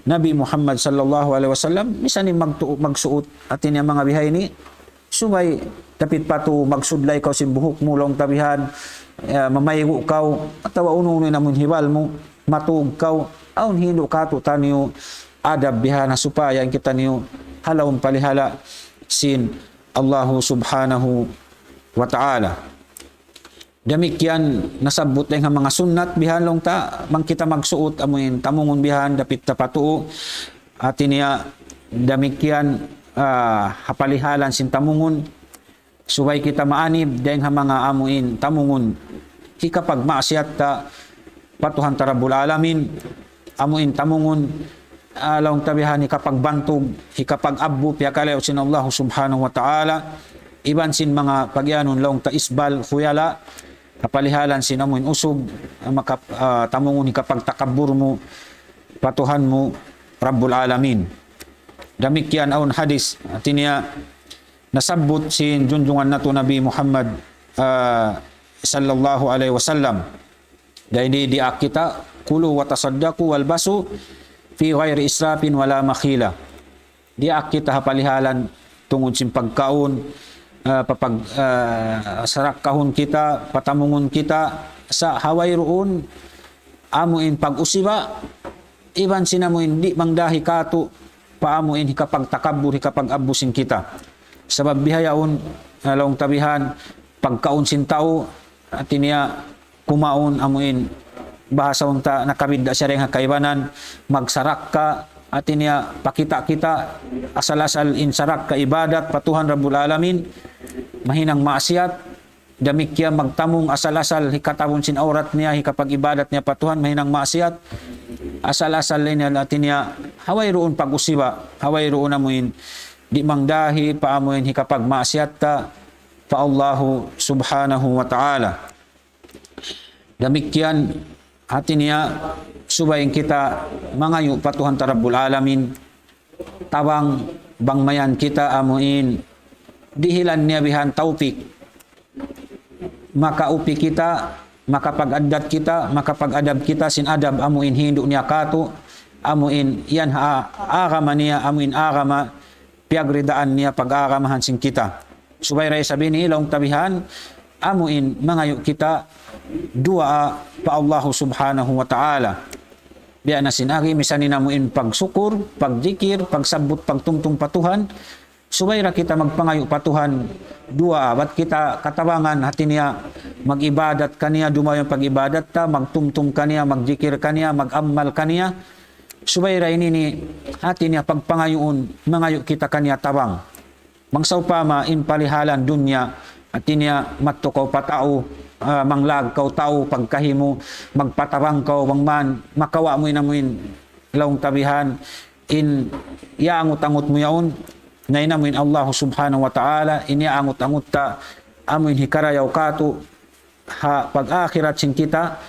Nabi Muhammad sallallahu alayhi wasallam, misan in magtu-, magsuut, hati niya manga bihaini, subay dapit pa tuu magsudlay kaw sin buhuk mu, laung ta bihan, eh, mamaygu' kaw, atawa unu-unu in amu in hibal mu, matug kaw, awn hindu' katu' taniyu adab bihan ha supaya in kitaniyu ha lawm palihala' sin Allahu subhanahu wa ta'ala. Damikkiyan nasabbut dayn ha manga sunnat bihan laung ta, bang kita magsuut amu in tamungun bihan dapit ta pa tuu. Hati niya damikkiyan, ah, ha palihalan sin tamungun, subay kita maanib dayn ha manga amu in tamungun hikapagmaksiyat ta pa Tuhan ta Rabbul Alamin, amu in tamungun, ah, laung ta bihan hikapagbantug, hikapag-abbu, piyakalayu' sin Allah subhanahu wa ta'ala, iban sin manga pagiyanun laung ta isbal, khuyala', ha palihalan sin amu in usug, ah, maka-, ah, tamungun hikapagtakabbur mu pa Tuhan mu Rabbul Alamin. Damikkiyan awn hadis, hati niya, nasabbut sin junjungan natu' Nabi Muhammad, ah, sallallahu alayhi wasallam. Dayn di, diyaak kita, كلوا وتصدقوا والبسوا في غير إسراف ولا مخيلة. Diyaak kita ha palihalan tungud sin pagkaun, ah, papag-, ah, sarakkahun kita, patamungun kita, sa' ha wayruun amu in pag-usiba', iban sin amu in di' mangdahi katu', pa amu in hikapagtakabbur, hikapag-abbu sin kita. Sabab bihaun, ah, laung ta bihan, pagkaun sin tau, hati niya kumaun amu in bahasahun ta nakabidda' siya dayn ha kaibanan, magsarakka, hati niya pakita'-kita', asal-asal in sarakka ibadat pa Tuhan Rabbul Alamin, mahinang maksiyat, damikkiyan magtamung asal-asal hikatabun sin awrat niya, hikapag-ibadat niya pa Tuhan, mahinang maksiyat. Asal-asal in hati niya, ha wayruun pag-usiba', ha wayruun amu in, di' mangdahi pa amu in hikapagmaksiyat ta pa Allahu subhanahu wa ta'ala. Damikkiyan hati niya subay in kita mangayu' pa Tuhan ta Rabbul Alamin, tabang bang mayan kita amu in dihilan niya bihan tawpik. Makaupi kita, makapag-addat kita, makapag-adab kita sin adab amu in hindu' niya katu', amu in yan ha agama niya, amu in agama piyagridaan niya pag-agamahan sin kita. Subay da isab ini laung ta bihan, amu in mangayu' kita duwaa pa Allahu subhanahu wa ta'ala. Biya' na sin agi, misan in amu in pagsukur, pagdikir, pagsabbut, pagtumtum pa Tuhan, subay da kita magpangayu' pa Tuhan duwaa, bat kita katabangan hati niya mag-ibadat kaniya, dumayaw in pag-ibadat ta, magtumtum kaniya, magjikir kaniya, mag-ammal kaniya. Subay da ini ini, hati niya pagpangayuun, mangayu' kita kaniya tabang. Bang sawpama in palihalan dunya, hati niya madtu kaw pa tau, ah, manglag kaw tau, pagkahi mu, magpatabang kaw, bang man, makawa' mu in amuin laung ta bihan, in iyaangut-angut mu yaun, na in amuin Allah subhanahu wa ta'ala, in iyaangut-angut ta, amuin hikarayaw katu', ha pag-akhirat sin kita,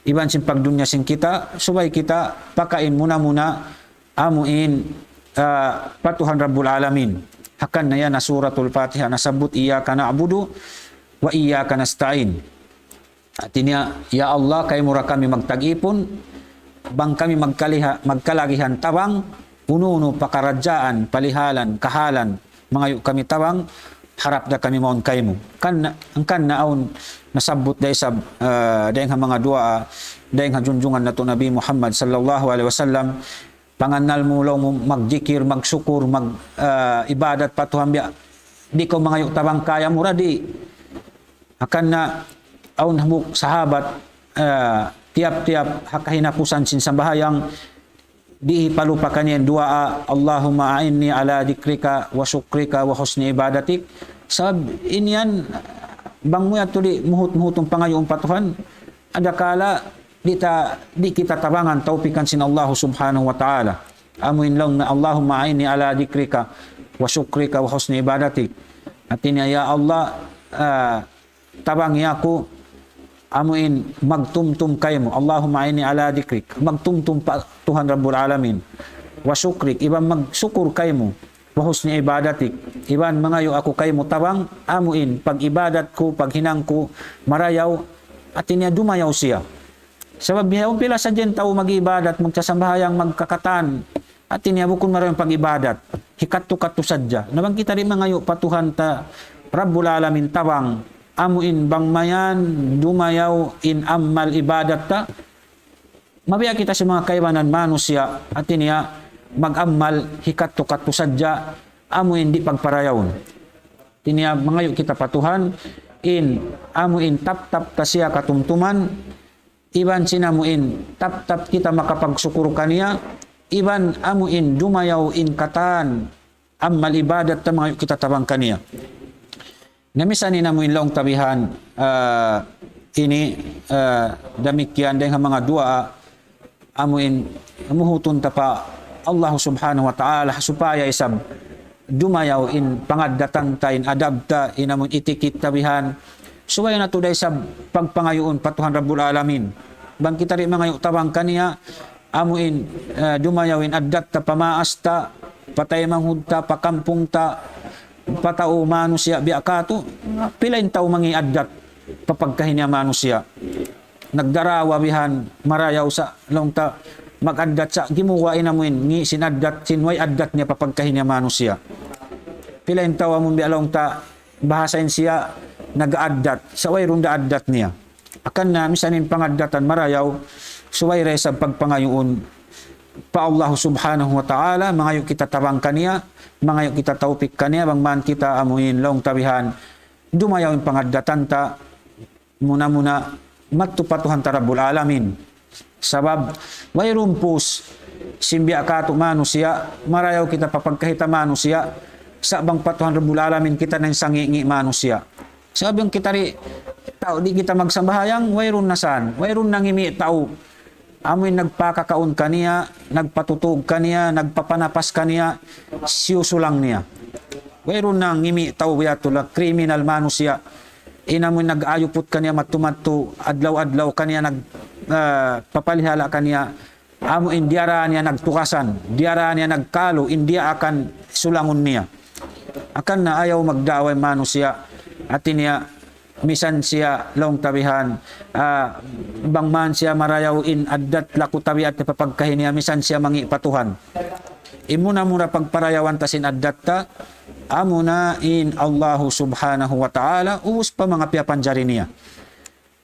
iban sin pagdunya sin kita, subay kita pakain muna-muna, amuin, ah, pa Tuhan Rabbul Alamin. Hangkan na yan ha Suratul Fatiha nasabbut, إياك نعبد وإياك نستعين. Hati niya, "Ya Allah, kaymu ra kami magtag-ipun, bang kami magkaliha-, magkalagihan tabang, unu-unu pakaradjaan, palihalan, kahalan, mangayu' kami tabang, harap da kami mawn kaymu." Hangkan na, hangkan na awn nasabbut da isab, ah, dayn ha manga duwaa, dayn ha junjungan natu' Nabi Muhammad sallallahu alayhi wasallam, pangannal mu laung mu magjikir, magsukur, mag, ah, ibadat pa Tuhan biya'. Di' kaw mangayu' tabang kaya mu ra di'. Hangkan na awn hambuuk sahabat, ah, tiyap-tiyap ha kahinapusan sin sambahayang, di' hipalupa kaniya in duwaa, اللهم أعني على ذكرك وشكرك وحسن عبادتك. Sabab in yan, bang mu yadtu di' muhut-muhut in pangayuun pa Tuhan, adakala di' ta, di' kita tabangan tawpikan sin Allah subhanahu wa ta'ala. Amu in laung na, اللهم أعني على ذكرك وشكرك وحسن عبادتك. Hati niya, "Ya Allah, ah, tabangi aku, amu in magtumtum kaymu." اللهم أعني على ذكرك. Magtumtum pa Tuhan Rabbul Alamin. وشكرك. Iban magsukur kaymu. وحسن عبادتك. Iban mangayu' aku kaymu tabang, amu in pag-ibadat ku, paghinang ku, marayaw, hati niya dumayaw siya. Sabab bihaun pila sadja in tau mag-ibadat, magsasambahayang, magkakatan. Hati niya bukun marayaw in pag-ibadat. Hikattu-kattu sadja. Na bang kita di' mangayu' pa Tuhan ta Rabbul Alamin tabang, amu in bang mayan dumayaw in ammal ibadat ta. Mabiya' kita sin manga kaibanan manusiya', hati niya mag-ammal hikattu-kattu sadja, amu in di' pagparayawun. Hati niya mangayu' kita pa Tuhan, in amu in taptap ta siya katumtuman, iban sin amu in taptap kita makapagsukur kaniya, iban amu in dumayaw in katan ammal ibadat ta mangayu' kita tabang kaniya. Na misan in amu in laung ta bihan, ah, ini, ah, damikkiyan dayn ha manga duwaa, amu in muhutun ta pa Allah subhanahu wa ta'ala, supaya isab dumayaw in pangaddatan ta, in adab ta, in amu in itikit ta bihan. Supaya natu' da isab pagpangayuun pa Tuhan Rabbul Alamin. Bang kita di' mangayu' tabang kaniya, amu in, eh, dumayaw in addat ta pa maas ta, pa taymanghud ta, pa kampung ta, pa tau manusiya' biya' katu', pila in tau mangi' addat pa pagkahi niya manusiya'. Nagdarawa bihan marayaw sa' laung ta mag-addat sa' gimuwa' in amu in ngi' sin addat sin way addat niya pa pagkahi niya manusiya'. Pila in tau amun biya' laung ta bahasa in siya nag-addat, sa' wayruun da addat niya. Hangkan na misan in pangaddatan marayaw, subay da isab pagpangayuun pa Allah subhanahu wa ta'ala, mangayu' kita tabang kaniya, mangayu' kita tawpik kaniya, bang man kita amu in laung ta bihan, dumayaw in pangaddatan ta, muna-muna, madtu pa Tuhan ta Rabbul Alamin. Sabab, wayruun pus, sin biya' katu' manusiya', marayaw kita pa pagkahi ta manusiya', sa' bang pa Tuhan Rabbul Alamin kita na in sangi'-ngi' manusiya'. Sabab in kita di', tau, di' kita magsambahayang, wayruun na san, wayruun na ngimi' tau. Amu in nagpakakaun kaniya, nagpatutug kaniya, nagpapanapas kaniya, siyusulang niya. Wayruun na ngimi' tau biya' tuud, kriminal manusiya'. In amu in nag-ayuput kaniya madtu-madtu, adlaw-adlaw kaniya nag, ah, papalihala' kaniya, amu in diyara niya nagtukasan, diyara niya nagkalu, in diyaakan sulangun niya. Hangkan na ayaw magdaawa in manusiya', hati niya, misan siya laung ta bihan, ah, bang man siya marayaw in addat laku tabiat niya pa pagkahi niya, misan siya mangi' pa Tuhan. In muna-muna pagparayawan ta sin addat ta, amuna in Allahu subhanahu wa ta'ala, ubus pa manga piyapanjari niya.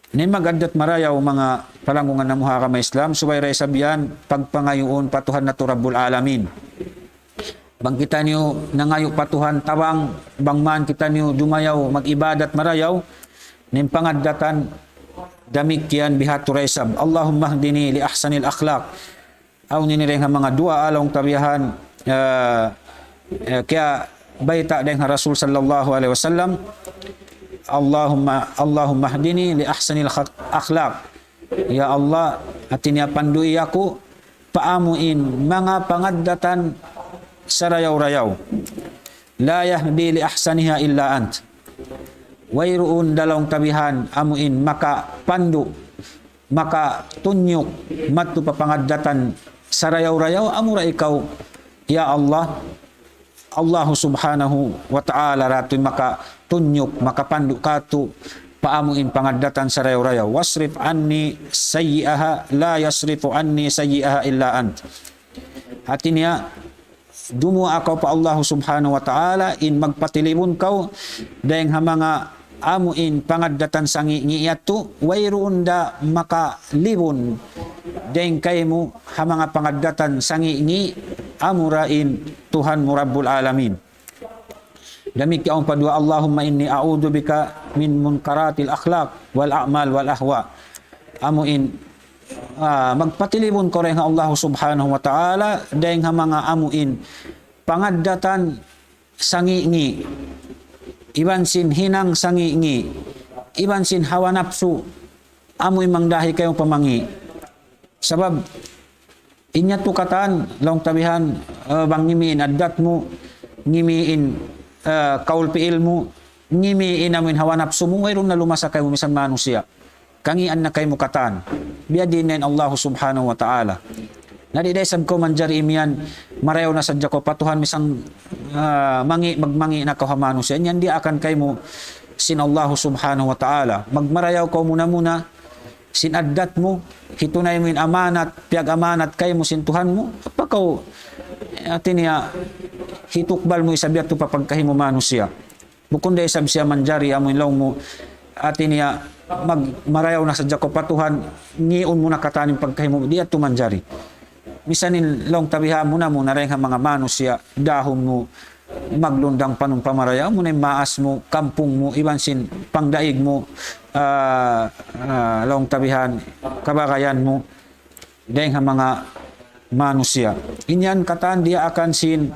Na in mag-addat marayaw, manga palanggungan namu' ha agama Islam, subay da isab yan pagpangayuun pa Tuhan natu' Rabbul Alamin. Bang kitaniyu nangayu' pa Tuhan tabang, bang man kitaniyu dumayaw mag-ibadat marayaw, In pangaddatan damikkiyan bihadtu da isab. اللهم اهدني لأحسن الأخلاق. Awn ini dayn ha manga duwaa laung ta bihan, eh, eh, kiyabayta' dayn ha Rasul sallallahu alayhi wasallam, اللهم، اللهم اهدني لأحسن الأخلاق. Ya Allah, hati niya pandu'i aku pa amu in manga pangaddatan sarayaw-rayaw. لا يهدي لأحسنها إلا أنت. Wayruun da laung ta bihan amu in makapandu', makatunjuk madtu pa pangaddatan sarayaw-rayaw, amura ikaw, ya Allah. Allahu subhanahu wa ta'ala da tuud in makatunjuk, makapandu' kātu' pa amu in pangaddatan sarayaw-rayaw. واصرف عني سيئها لا يصرف عني سيئها إلا أنت. Hati niya, dumuwaa kaw pa Allahu subhanahu wa ta'ala in magpatilibun kaw dayn ha manga amu in pangaddatan sangi'-ngi' yadtu, wayruun da makalibun dayn kaymu ha manga pangaddatan sangi'-ngi', amura in Tuhan mu Rabbul Alamin. Damikkiyan pa duwaa, اللهم إني أعوذ بك من منكرات الأخلاق والأعمال والأهواء. Amu in, ah, magpatilibun kaw dayn ha Allah subhanahu wa ta'ala dayn ha manga amu in pangaddatan sangi'-ngi', iban sin hinang sangi'-ngi', iban sin hawa napsu, amu in mangdahi kaymu pa mangi'. Sabab, in yadtu katan, laung ta bihan, eh, bang ngimi' in addat mu, ngimi' in, eh, kaul pi'il mu, ngimi' in amu in hawa napsu mu, wayruun na lumasa kaymu misan manusiya'. Kangian na kaymu katan. Biyadiin na in Allah subhanahu wa ta'ala. Na di' da isab kaw manjari imiyan, marayaw na sadja kaw pa Tuhan, misan, ah, mangi', magmangi' na kaw ha manusiya'. Yan diyaakan kaymu sin Allah subhanahu wa ta'ala. Magmarayaw kaw muna-muna sin addat mu, hitunay mu in amanat, piyag-amanat kaymu sin Tuhan mu, apa kaw, hati niya, hitukbal mu isab yadtu pa pagkahi mu manusiya'. Bukun da isab siya manjari amu in laung mu, hati niya, mag-, marayaw na sadja kaw pa Tuhan, ngiun mu na katan in pagkahi mu, di' yadtu manjari. Misan in laung ta bihan muna-muna dayn ha manga manusiya', dahun mu, maglundang panun pamarayaw, muna in maas mu, kampung mu, iban sin pangdaig mu, ah, ah, laung ta bihan, kabagayan mu, dayn ha manga manusiya'. In yan katan diyaakan sin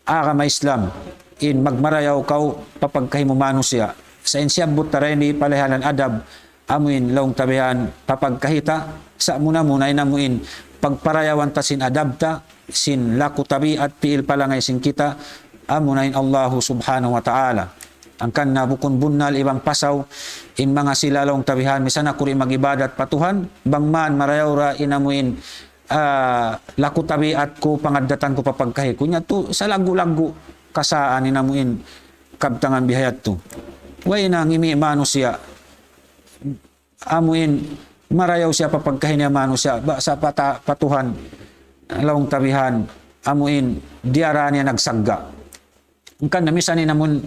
agama Islam, in magmarayaw kaw pa pagkahi mu manusiya'. Sa' in siyabbut ta dayn di palihalan adab, amu in laung ta bihan pa pagkahi ta, sa' muna-muna in amu in pagparayawan ta sin adab ta, sin laku tabiat pi'il palangay sin kita, amuna in Allahu subhanahu wa ta'ala. Hangkan na bukun bunnal iban pasaw, in manga sila laung ta bihan, misan aku di' mag-ibadat pa Tuhan, bang man marayaw ra in amu in ah, laku tabiat ku, pangaddatan ku pa pagkahi ku. Nya tu, salaggu'-laggu' kasaan in amu in kabtangan biha yadtu. Way na ngimi' manusiya'. Amu in marayaw siya pa pagkahi niya manusiya'. Ba, sa' pa ta-, pa Tuhan, laung ta bihan, amu in diyara niya nagsagga'. Hangkan na misan in amun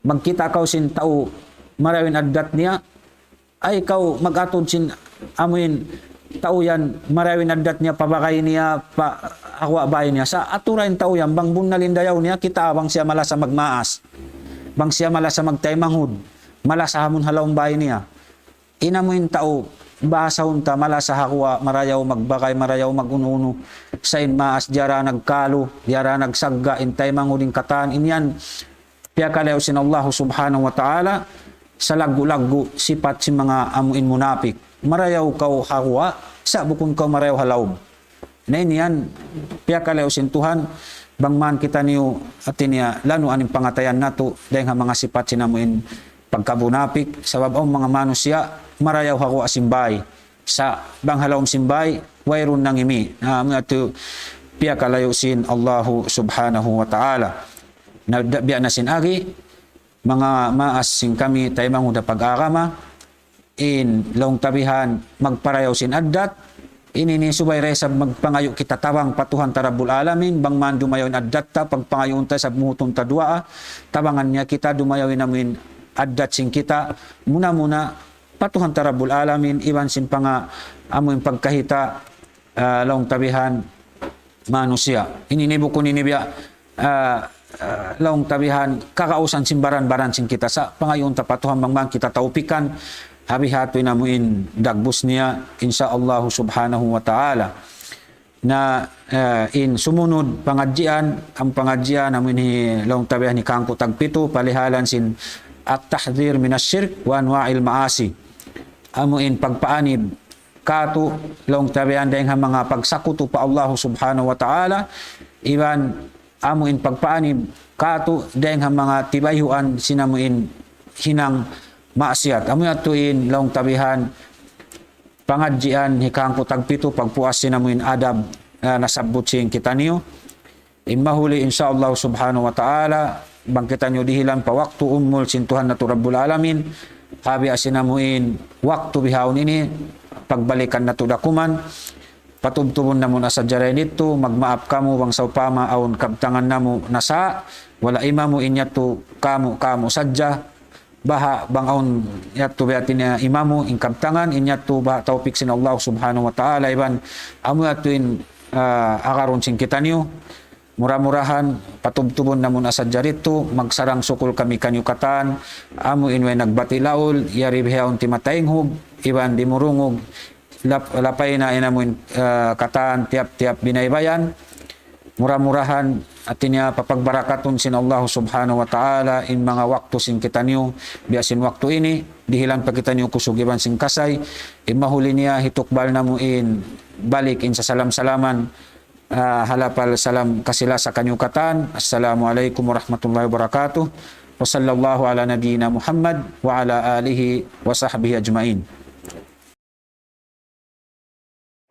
magkita' kaw sin tau marayaw in addat niya, ay kaw mag-atud sin amu in tau yan marayaw in addat niya pa bagay niya, pa hawa' bay niya. Sa' atura in tau yan, bang bunnal in dayaw niya, kitaa bang siya malasa magmaas. Bang siya malasa magtaymanghud, malasa ha amun ha lawm bay niya. In amu in tau, bahasahun ta, malasa ha guwa', marayaw magbagay, marayaw mag-unu-unu. Sa' in maas, diyara nagkalu, diyara nagsagga', in taymanghud, in katan, in yan, piyakalayu' sin Allah subhanahu wa ta'ala, salaggu'-laggu' sipat sin manga amu in munapik. Marayaw kaw ha guwa', sa' bukun kaw marayaw ha lawm. Na in yan, piyakalayu' sin Tuhan, bang man kitaniyu, hati niya, lanuan in pangatayan natu', dayn ha manga sipat sin amu in pagkamunapik, sabab awn manga manusiya', marayaw ha guwa' sin bay. Sa' bang ha lawm sin bay, wayruun nangimi'. Na, amu yadtu piyakalayu' sin Allahu subhanahu wa ta'ala. Na, da-, biya' na sin agi, manga maas sin kami, taymanghud ha pag-agama, in laung ta bihan magparayaw sin addat, ini ini subay da isab magpangayu' kita tabang pa Tuhan ta Rabbul Alamin, bang man dumayaw in addat ta, pagpangayuun ta isab muhutun ta duwaa, tabangan niya kita dumayaw in amu in addat sin kita, muna-muna pa Tuhan ta Rabbul Alamin, iban sin panga-, amu in pagkahi ta, ah, laung ta bihan manusiya'. Ini ini bukun ini biya', ah, ah, laung ta bihan, kagausan sin baran-baran sin kita sa', pangayuun ta pa Tuhan bang man kita tawpikan, ha biha' tuud in amu in dagbus niya, insya Allah subhanahu wa ta'ala. Na, eh, in sumunud pangadjian, amu in pangadjian, amu in hi laung ta bihan hi hangpu' tagpitu, palihalan sin التحذير من الشرك وأنواع المعاصي. Amu in pagpaanib katu' laung ta bihan dayng ha manga pagsakutu pa Allah subhanahu wa ta'ala, iban amu in pagpaanib katu' dayng ha manga tibayhuan sin amu in hinang maksiat. Amu yadtu in laung ta bihan pangadjian hi hangpu' tagpitu pagpuas sin amu in adab, ah, nasabbut sin kitaniyu. In mahuli, insya Allah subhanahu wa ta'ala, bang kitaniyu dihilan pa waktu umul sin Tuhan natu' Rabbul Alamin, ha biya' sin amu in waktu bihaun ini, pagbalikan natu' da kuman, patubtubun namu' na sadja dayn ditu, magmaap kamu bang sawpama awn kabtangan namu' nasa', wala' imamu in yadtu kamu, kamu sadja, baha' bang awn yadtu biya' hāti niya imamu in kabtangan, in yadtu baha' tawpik sin Allah subhanahu wa ta'ala, iban amu yadtu in, ah, agarun sin kitaniyu. Mura-murahan, patubtubun namu' na sadja ditu, magsarang-sukul kami kaniyu katan, amu in way nagbati' laul, yari bihaun timataynghug, iban dimurungug, lap-, lapay na in amu in, ah, katan, tiyap-tiyap binaybayan. Mura-murahan, hāti niya papagbarakatun sin Allah subhanahu wa ta'ala, in manga waktu sin kitaniyu, biya' sin waktu ini, dihilan pa kitaniyu kusug iban sin kasay, in mahuli niya hitukbal namu' in balik in sasalam-salaman, ah, ha lapal salam kasi-lasa kaniyu katan. Assalamu alaykum warahmatullahi wabarakatuh. وصلى الله على نبينا محمد وعلى آله وصحبه أجمعين.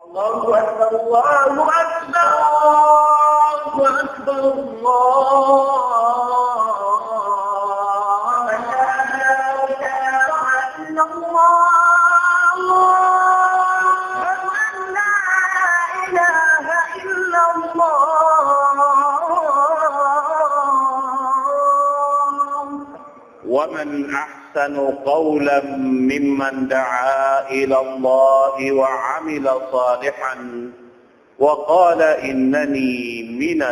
الله أكبر، الله أكبر، الله أكبر، الله أكبر. أشهد أن لا إله إلا الله. أشهد أن لا إله إلا الله. ومن أحسن قولا ممن دعا إلى الله وعمل صالحا وقال إنني من